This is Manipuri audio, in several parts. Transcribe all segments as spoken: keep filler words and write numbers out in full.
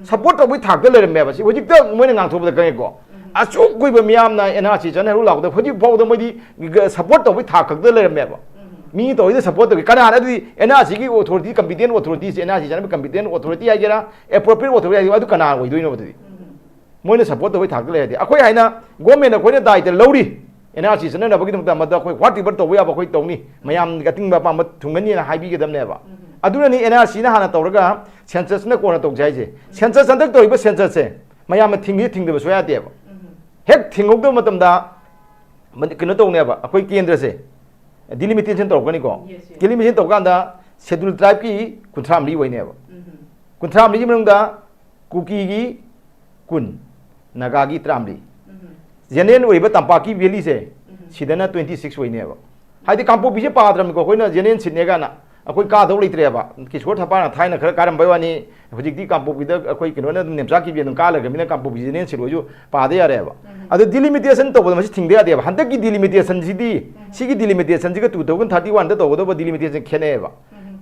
ꯁꯄꯣꯔꯠ ꯇꯧꯕꯒꯤ ꯊꯥꯛꯇ ꯂꯩꯔꯝꯃꯦꯕ꯫ ꯁꯤ ꯍꯧꯖꯤꯛꯇ ꯃꯣꯏꯅ ꯉꯥꯡꯊꯣꯛꯄꯗ ꯈꯪꯉꯦꯀꯣ꯫ ꯑꯁꯨꯛ ꯀꯨꯏꯕ ꯃꯤꯌꯥꯝꯅ ꯑꯦꯟ ꯑꯥꯔ ꯁꯤ ꯆꯠꯅꯔꯨ ꯂꯥꯎꯕꯗ ꯍꯧꯖꯤꯛ ꯐꯥꯎꯗ ꯃꯣꯏꯗꯤ ꯁꯄꯣꯔꯠ ꯇꯧꯕꯒꯤ ꯊꯥꯛ ꯈꯛꯇ ꯂꯩꯔꯝꯃꯦꯕ꯫ ꯃꯤ ꯇꯧꯔꯤꯗ ꯁꯄꯣꯔꯠ ꯇꯧꯒꯦ ꯀꯅꯥꯅ? ꯑꯗꯨꯗꯤ ꯑꯦꯟ ꯑꯥꯔ ꯁꯤꯒꯤ ꯑꯣꯊꯣꯔꯤꯇꯤ, ꯀꯝꯄꯤꯇꯦꯟ ꯑꯣꯊꯣꯔꯤꯇꯤꯁꯦ, ꯑꯦꯟ ꯑꯥꯔ ꯁꯤ ꯆꯠꯅꯕ ꯀꯝꯄꯤꯇꯦꯟ ꯑꯣꯊꯣꯔꯤꯇꯤ ꯍꯥꯏꯒꯦꯔꯥ, ꯑꯦꯄ꯭ꯔꯣꯄ꯭ꯔꯤꯌꯦꯠ ꯑꯣꯊꯣꯔꯤꯇꯤ ꯍꯥꯏꯒꯦꯔꯥ, ꯑꯗꯨ ꯀꯅꯥ ꯑꯣꯏꯗꯣꯏꯅꯣꯕ ꯑꯗꯨꯗꯤ? ꯃꯣꯏꯅ ꯁꯄꯣꯔꯠ ꯇꯧꯕꯒꯤ ꯊꯥꯛꯇ ꯂꯩꯔꯗꯤ ꯑꯩꯈꯣꯏ ꯍꯥꯏꯅ ꯒꯣꯔꯃꯦꯟ ꯑꯩꯈꯣꯏꯅ ꯗꯥꯏꯇ ꯂꯧꯔꯤ꯫ ꯑꯦꯟ ꯑꯥꯔ ꯁꯤ ꯆꯠꯅꯅꯕꯒꯤꯗꯃꯛꯇ ꯃꯗꯨ ꯑꯩꯈꯣꯏ ꯋꯥꯠ ꯏꯚꯔ ꯇꯧꯕ ꯌꯥꯕ ꯑꯩꯈꯣꯏ ꯇꯧꯅꯤ, ꯃꯌꯥꯝꯒꯤ ꯑꯇꯤꯡꯕ ꯑꯄꯥꯝꯕ ꯊꯨꯡꯒꯅꯤꯅ ꯍꯥꯏꯕꯤꯒꯗꯕꯅꯦꯕ꯫ ꯑꯗꯨꯅꯅꯤ ꯑꯦꯟ ꯑꯥꯔ ꯁꯤꯅ ꯍꯥꯟꯅ ꯇꯧꯔꯒ ꯁꯦꯟꯁꯁꯅ ꯀꯣꯟꯅ ꯇꯧꯁꯦ ꯍꯥꯏꯁꯦ꯫ ꯁꯦꯟꯁꯁ ꯍꯟꯗꯛ ꯇꯧꯔꯤꯕ ꯁꯦꯟꯁꯁꯁꯦ ꯃꯌꯥꯝꯅ ꯊꯤꯡꯉꯤ ꯊꯤꯡꯗꯕ ꯁꯨꯡꯌꯥ ꯌꯥꯗꯦꯕ꯫ ꯍꯦꯛ ꯊꯤꯡꯍꯧꯗꯕ ꯃꯇꯝꯗ ꯃꯅꯤ-, ꯀꯩꯅꯣ ꯇꯧꯅꯦꯕ, ꯑꯩꯈꯣꯏ ꯀꯦꯟꯗ꯭ꯔꯁꯦ ꯗꯤꯂꯤꯃꯤꯇꯦꯁꯟ ꯇꯧꯔꯛꯀꯅꯤꯀꯣ꯫ Yes, yes. ꯗꯤꯂꯤꯃꯤꯇꯦꯁꯟ ꯇꯧꯀꯥꯟꯗ ꯁꯦꯗꯨꯜ ꯇ꯭ꯔꯥꯏꯕꯀꯤ ꯀꯨꯟꯊ꯭ꯔꯥ ꯃꯔꯤ ꯑꯣꯏꯅꯦꯕ꯫ ꯀꯨꯟꯊ꯭ꯔꯥ ꯃꯔꯤꯒꯤ ꯃꯅꯨꯡꯗ ꯀꯨꯀꯤꯒꯤ ꯀꯨꯟ, ꯅꯥꯒꯥꯒꯤ ꯇꯔꯥꯃꯔꯤ, ꯖꯦꯅꯔꯦꯜ ꯑꯣꯏꯔꯤꯕ ꯇꯝꯄꯥꯛꯀꯤ ꯚꯦꯂꯤꯁꯦ ꯁꯤꯗꯅ ꯇ꯭ꯋꯦꯟꯇꯤ ꯁꯤꯛꯁ ꯑꯣꯏꯅꯦꯕ꯫ ꯍꯥꯏꯗꯤ ꯀꯥꯡꯄꯣꯛꯄꯤꯁꯦ ꯄꯥꯗ꯭ꯔꯕꯅꯤꯀꯣ, ꯑꯩꯈꯣꯏꯅ ꯖꯦꯅꯔꯦꯜ ꯁꯤꯠꯅꯦ ꯀꯥꯏꯅ ꯑꯩꯈꯣꯏ ꯀꯥꯗꯧ ꯂꯩꯇ꯭ꯔꯦꯕ꯫ ꯀꯤꯁꯣꯔ ꯊꯄꯥꯅ ꯊꯥꯏꯅ ꯈꯔ ꯀꯥꯔꯝꯕꯩ ꯋꯥꯅꯤ, ꯍꯧꯖꯤꯛꯇꯤ ꯀꯥꯡꯄꯣꯛꯄꯤꯗ ꯑꯩꯈꯣꯏ ꯀꯩꯅꯣꯅ ꯑꯗꯨꯝ ꯅꯦꯝꯆꯥꯛ ꯀꯤꯕꯤ ꯑꯗꯨꯝ ꯀꯥ ꯂꯩꯈ꯭ꯔꯕꯅꯤꯅ ꯀꯥꯡꯄꯣꯛꯄꯤ ꯖꯦꯅꯔꯦꯜ ꯁꯤꯠ ꯑꯣꯏꯁꯨ ꯄꯥꯗ ꯌꯥꯔꯦꯕ꯫ ꯑꯗꯣ ꯗꯤꯂꯤꯃꯤꯇꯦꯁꯟ ꯇꯧꯕꯗ ꯃꯁꯤ ꯊꯤꯡꯗ ꯌꯥꯗꯦꯕ꯫ ꯍꯟꯗꯛꯀꯤ ꯗꯤꯂꯤꯃꯤꯇꯦꯁꯟꯁꯤꯗꯤ, ꯁꯤꯒꯤ ꯗꯤꯂꯤꯃꯤꯇꯦꯁꯟꯁꯤꯒ two thousand thirty one ꯗ ꯇꯧꯒꯗꯧꯕ ꯗꯤꯂꯤꯃꯤꯇꯦꯁꯟ ꯈꯦꯠꯅꯩꯌꯦꯕ꯫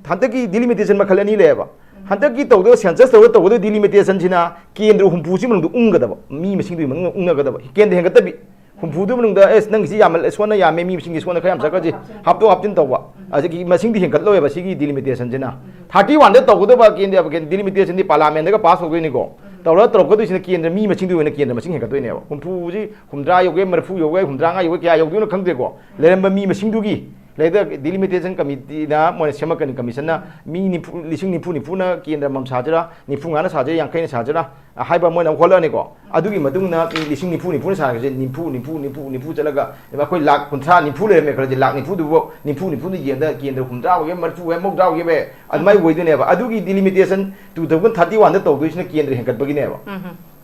ꯍꯟꯗꯛꯀꯤ ꯗꯤꯂꯤꯃꯤꯇꯦꯁꯟ ꯃꯈꯜ ꯑꯅꯤ ꯂꯩꯌꯦꯕ꯫ ꯍꯟꯗꯛꯀꯤ ꯇꯧꯗꯣꯏ ꯁꯦꯟꯁꯁ ꯇꯧꯗꯣꯏ ꯇꯧꯒꯗꯣꯏ ꯗꯤꯂꯤꯃꯤꯇꯦꯁꯟꯁꯤꯅ ꯀꯦꯟꯗ꯭ꯔ ꯍꯨꯝꯐꯨꯁꯤ ꯃꯅꯨꯡꯗ ꯎꯪꯒꯗꯕ, ꯃꯤ ꯃꯁꯤꯡꯗꯨꯒꯤ ꯃꯅꯨꯡꯗ ꯎꯪꯅꯒꯗꯕ, ꯀꯦꯟꯗ꯭ꯔ ꯍꯦꯟꯒꯠꯇꯕꯤ꯫ ꯍꯨꯝꯐꯨꯗꯨ ꯃꯅꯨꯡꯗ ꯑꯦꯁ ꯅꯪꯒꯤꯁꯤ ꯌꯥꯝꯃꯜꯂꯦ, ꯁꯣꯟꯅ ꯌꯥꯝꯃꯦ, ꯃꯤ ꯃꯁꯤꯡꯒꯤ ꯁꯣꯟꯅ ꯈꯔ ꯌꯥꯝ ꯆꯠꯈ꯭ꯔꯁꯤ, ꯍꯥꯞꯇꯣꯛ ꯍꯥꯞꯆꯤꯟ ꯇꯧꯕ꯫ ꯑꯗꯒꯤ ꯃꯁꯤꯡꯗꯤ ꯍꯦꯟꯒꯠꯂꯣꯏꯕ ꯁꯤꯒꯤ ꯗꯤꯂꯤꯃꯤꯇꯦꯁꯟꯁꯤꯅ꯫ ꯊꯥꯔꯇꯤ ꯋꯥꯟꯗ ꯇꯧꯒꯗꯕ ꯀꯦꯟꯗ꯭ꯔ ꯗꯤꯂꯤꯃꯤꯇꯦꯁꯟꯗꯤ ꯄꯥꯔꯂꯥꯃꯦꯟꯗꯒ ꯄꯥꯁ ꯇꯧꯗꯣꯏꯅꯤꯀꯣ꯫ ꯇꯧꯔꯒ ꯇꯧꯔꯛꯀꯗꯣꯏꯁꯤꯅ ꯀꯦꯟꯗ꯭ꯔ ꯃꯤ ꯃꯁꯤꯡꯗꯨꯒꯤ ꯑꯣꯏꯅ ꯀꯦꯟꯗ꯭ꯔ ꯃꯁꯤꯡ ꯍꯦꯟꯒꯠꯇꯣꯏꯅꯦꯕ꯫ ꯍꯨꯝꯐꯨꯁꯤ ꯍꯨꯝꯗ꯭ꯔꯥ ꯌꯧꯒꯦ, ꯃꯔꯤꯐꯨ ꯌꯧꯒꯦ, ꯍꯨꯝꯗ꯭ꯔꯥꯉꯥ ꯌꯧꯒꯦ, ꯀꯌꯥ ꯌꯧꯗꯣꯏꯅꯣ ꯈꯪꯗꯦꯀꯣ꯫ ꯂꯩꯔꯝꯕ ꯃꯤ ꯃꯁꯤꯡꯗꯨꯒꯤ ꯂꯩꯗ ꯗꯤꯂꯤꯃꯤꯇꯦꯁꯟ ꯀꯃꯤꯇꯤꯅ ꯃꯣꯏꯅ ꯁꯦꯝꯃꯛꯀꯅꯤ, ꯀꯃꯤꯁꯟꯅ ꯃꯤ ꯅꯤꯐꯨ, ꯂꯤꯁꯤꯡ ꯅꯤꯐꯨ ꯅꯤꯐꯨꯅ ꯀꯦꯟꯗ꯭ꯔ ꯑꯃꯃꯝ ꯁꯥꯁꯤꯔꯥ, ꯅꯤꯐꯨ ꯃꯉꯥꯅ ꯁꯥꯁꯤꯔꯥ, ꯌꯥꯡꯈꯩꯅ ꯁꯥꯁꯤꯔꯥ ꯍꯥꯏꯕ ꯃꯣꯏꯅ ꯑꯃꯨꯛ ꯍꯣꯠꯂꯛꯑꯅꯤꯀꯣ꯫ ꯑꯗꯨꯒꯤ ꯃꯇꯨꯡꯗ ꯃꯤ ꯂꯤꯁꯤꯡ ꯅꯤꯐꯨ ꯅꯤꯐꯨꯅ ꯁꯥꯒ꯭ꯔꯤꯁꯦ ꯅꯤꯐꯨ, ꯅꯤꯐꯨ, ꯅꯤꯐꯨ, ꯅꯤꯐꯨ ꯆꯠꯂꯒ ꯑꯩꯈꯣꯏ ꯂꯥꯛ ꯀꯨꯟꯊ꯭ꯔꯥ, ꯅꯤꯐꯨ ꯂꯩꯔꯝꯃꯦ ꯈꯜꯂꯁꯦ, ꯂꯥꯛ ꯅꯤꯐꯨꯗꯨꯕꯨ ꯅꯤꯐꯨ, ꯅꯤꯐꯨꯗ ꯌꯦꯡꯗ ꯀꯦꯟꯗ꯭ꯔ ꯍꯨꯝꯗ꯭ꯔꯥ ꯑꯣꯏꯒꯦ, ꯃꯔꯤꯐꯨ ꯑꯣꯏꯒꯦ, ꯃꯧꯗ꯭ꯔꯥ ꯑꯣꯏꯒꯦ, ꯑꯗꯨꯃꯥꯏꯅ ꯑꯣꯏꯗꯣꯏꯅꯦꯕ꯫ ꯑꯗꯨꯒꯤ delimitation two thousand thirty one ꯗ ꯇꯧꯗꯣꯏꯁꯤꯅ ꯀꯦꯟꯗ꯭ꯔ ꯍꯦꯟꯒꯠꯄꯒꯤꯅꯦꯕ꯫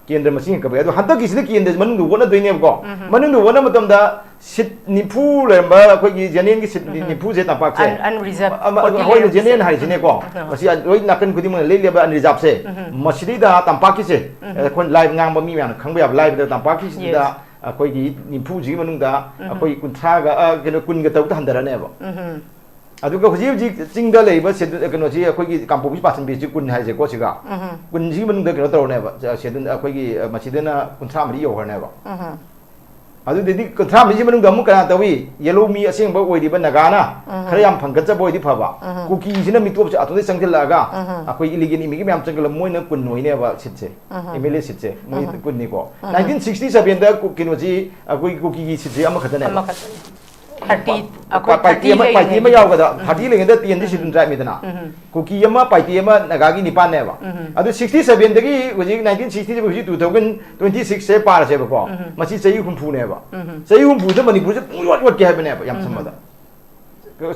ꯀꯦꯟꯗ꯭ꯔ ꯃꯁꯤꯡ ꯍꯦꯟꯒꯠꯄꯒꯤ꯫ ꯑꯗꯣ ꯍꯟꯗꯛꯀꯤꯁꯤꯗ ꯀꯦꯟꯗ꯭ꯔ ꯃꯅꯨꯡꯗ ꯑꯣꯟꯅꯗꯣꯏꯅꯦꯕꯀꯣ꯫ ꯃꯅꯨꯡꯗ ꯑꯣꯟꯅ ꯃꯇꯝꯗ ꯁꯤꯠ ꯅꯤꯐꯨ ꯂꯩꯔꯝꯕ ꯑꯩꯈꯣꯏꯒꯤ ꯖꯦꯅꯔꯦꯜꯒꯤ ꯁꯤꯠ ꯅꯤꯐꯨꯁꯦ ꯇꯝꯄꯥꯛꯁꯦ, ꯑꯟ-, unreserved ꯑꯃ, ꯑꯩꯈꯣꯏꯒꯤ ꯍꯣꯏꯅꯦ, ꯂꯩꯔꯝꯕꯁꯦ꯫ ꯖꯦꯅꯔꯦꯜ ꯍꯥꯏꯔꯤꯁꯤꯅꯦꯀꯣ꯫ ꯃꯁꯤ ꯂꯣꯏ ꯅꯥꯀꯟ ꯈꯨꯗꯤꯡꯃꯛꯅ ꯂꯩꯔꯤꯕ ꯑꯟꯔꯤꯖꯥꯕꯁꯦ꯫ ꯃꯁꯤꯗꯩꯗ ꯇꯝꯄꯥꯛꯀꯤꯁꯦ, ꯑꯩꯈꯣꯏꯅ ꯂꯥꯏꯕ ꯉꯥꯡꯕ ꯃꯤ ꯃꯌꯥꯝꯅ ꯈꯪꯕ ꯌꯥꯕ ꯂꯥꯏꯕꯗ ꯇꯝꯄꯥꯛꯀꯤꯁꯤꯗ Yes. ꯑꯩꯈꯣꯏꯒꯤ ꯅꯤꯐꯨꯁꯤꯒꯤ ꯃꯅꯨꯡꯗ ꯑꯩꯈꯣꯏ ꯀꯨꯟꯊ꯭ꯔꯥꯒ, ꯑ, ꯀꯩꯅꯣ, ꯀꯨꯟꯒ ꯇꯔꯨꯛꯇ ꯍꯟꯊꯔꯅꯦꯕ꯫ ꯑꯗꯨꯒ ꯍꯧꯖꯤꯛ ꯍꯧꯖꯤꯛ ꯆꯤꯡꯗ ꯂꯩꯔꯤꯕ ꯁꯦꯗꯨ-, ꯀꯩꯅꯣꯁꯤ, ꯑꯩꯈꯣꯏꯒꯤ ꯀꯥꯡꯄꯣꯛꯄꯤ percentage ꯀꯨꯟ ꯍꯥꯏꯁꯦꯀꯣ, ꯁꯤꯒ ꯎꯝ꯫ ꯀꯨꯟꯁꯤꯒꯤ ꯃꯅꯨꯡꯗ ꯀꯩꯅꯣ ꯇꯧꯔꯅꯦꯕ, ꯁꯦꯗꯨ-, ꯑꯩꯈꯣꯏꯒꯤ, ꯑ, ꯃꯁꯤꯗꯅ ꯀꯨꯟꯊ꯭ꯔꯥ ꯃꯔꯤ ꯌꯧꯈ꯭ꯔꯅꯦꯕ꯫ ꯎꯝ꯫ ꯑꯗꯨꯗꯗꯤ ꯀꯨꯟꯊ꯭ꯔꯥ ꯃꯔꯤꯁꯤ ꯃꯅꯨꯡꯗ ꯑꯃꯨꯛ ꯀꯅꯥ ꯇꯧꯏ? ꯌꯦꯜꯍꯧꯃꯤ ꯑꯁꯦꯡꯕ ꯑꯣꯏꯔꯤꯕ ꯅꯥꯒꯥꯅ ꯎꯝ꯫ ꯈꯔ ꯌꯥꯝ ꯐꯪꯒꯠꯆꯕ ꯑꯣꯏꯗꯤ ꯐꯕ꯫ ꯎꯝ꯫ ꯀꯨꯀꯤꯁꯤꯅ ꯃꯤꯇꯣꯞꯁꯦ ꯑꯇꯣꯝꯗꯒꯤ ꯆꯪꯁꯤꯜꯂꯛꯑꯒ ꯎꯝ꯫ ꯑꯩꯈꯣꯏ illegal immigrant ꯃꯌꯥꯝ ꯆꯪꯁꯤꯜꯂꯒ ꯃꯣꯏꯅ ꯀꯨꯟ ꯑꯣꯏꯅꯦꯕ seatꯁꯦ, ꯎꯝ꯫ MLA seatꯁꯦ, ꯃꯣꯏ ꯎꯝ꯫ ꯀꯨꯟꯅꯤꯀꯣ꯫ ꯎꯝ꯫ Nineteen sixty sevenꯗ ꯀꯨ-, ꯀꯩꯅꯣꯁꯤ, ꯑꯩꯈꯣꯏ ꯀꯨꯀꯤꯒꯤ seatꯁꯤ ꯑꯃꯈꯛꯇꯅꯦꯕ꯫ ꯑꯃꯈꯛꯇꯅꯤ꯫ Thirty, ꯑꯩꯈꯣꯏ ꯄꯥꯔꯇꯤ thirty ꯑꯃ, ꯄꯥꯔꯇꯤ ꯑꯃ ꯂꯩꯔꯤꯉꯩꯗ꯫ ꯌꯥꯎꯒꯗ, ꯎꯝ꯫ Thirty ꯂꯩꯉꯩꯗ tenꯗꯤ ꯎꯝ꯫ Scheduled Tribeꯅꯤꯗꯅ꯫ ꯎꯝ꯫ ꯀꯨꯀꯤ ꯑꯃ, ꯄꯥꯔꯇꯤ ꯑꯃ, ꯅꯥꯒꯥꯒꯤ ꯅꯤꯄꯥꯟꯅꯦꯕ꯫ ꯎꯝ꯫ ꯑꯗꯨ sixty sevenꯗꯒꯤ ꯍꯧꯖꯤꯛ nineteen sixty ꯍꯧꯖꯤꯛ two thousand twenty sixꯁꯦ ꯄꯥꯔꯁꯦꯕꯀꯣ꯫ ꯎꯝ꯫ ꯃꯁꯤ ꯆꯍꯤ ꯍꯨꯝꯐꯨꯅꯦꯕ꯫ ꯎꯝ꯫ ꯆꯍꯤ ꯍꯨꯝꯐꯨꯗ ꯃꯅꯤꯄꯨꯔꯁꯦ ꯄꯨꯡ ꯌꯣꯠ ꯌꯣꯠꯀꯦ ꯍꯥꯏꯕꯅꯦꯕ, ꯌꯥꯝ ꯎꯝ꯫ ꯁꯝꯕꯗ꯫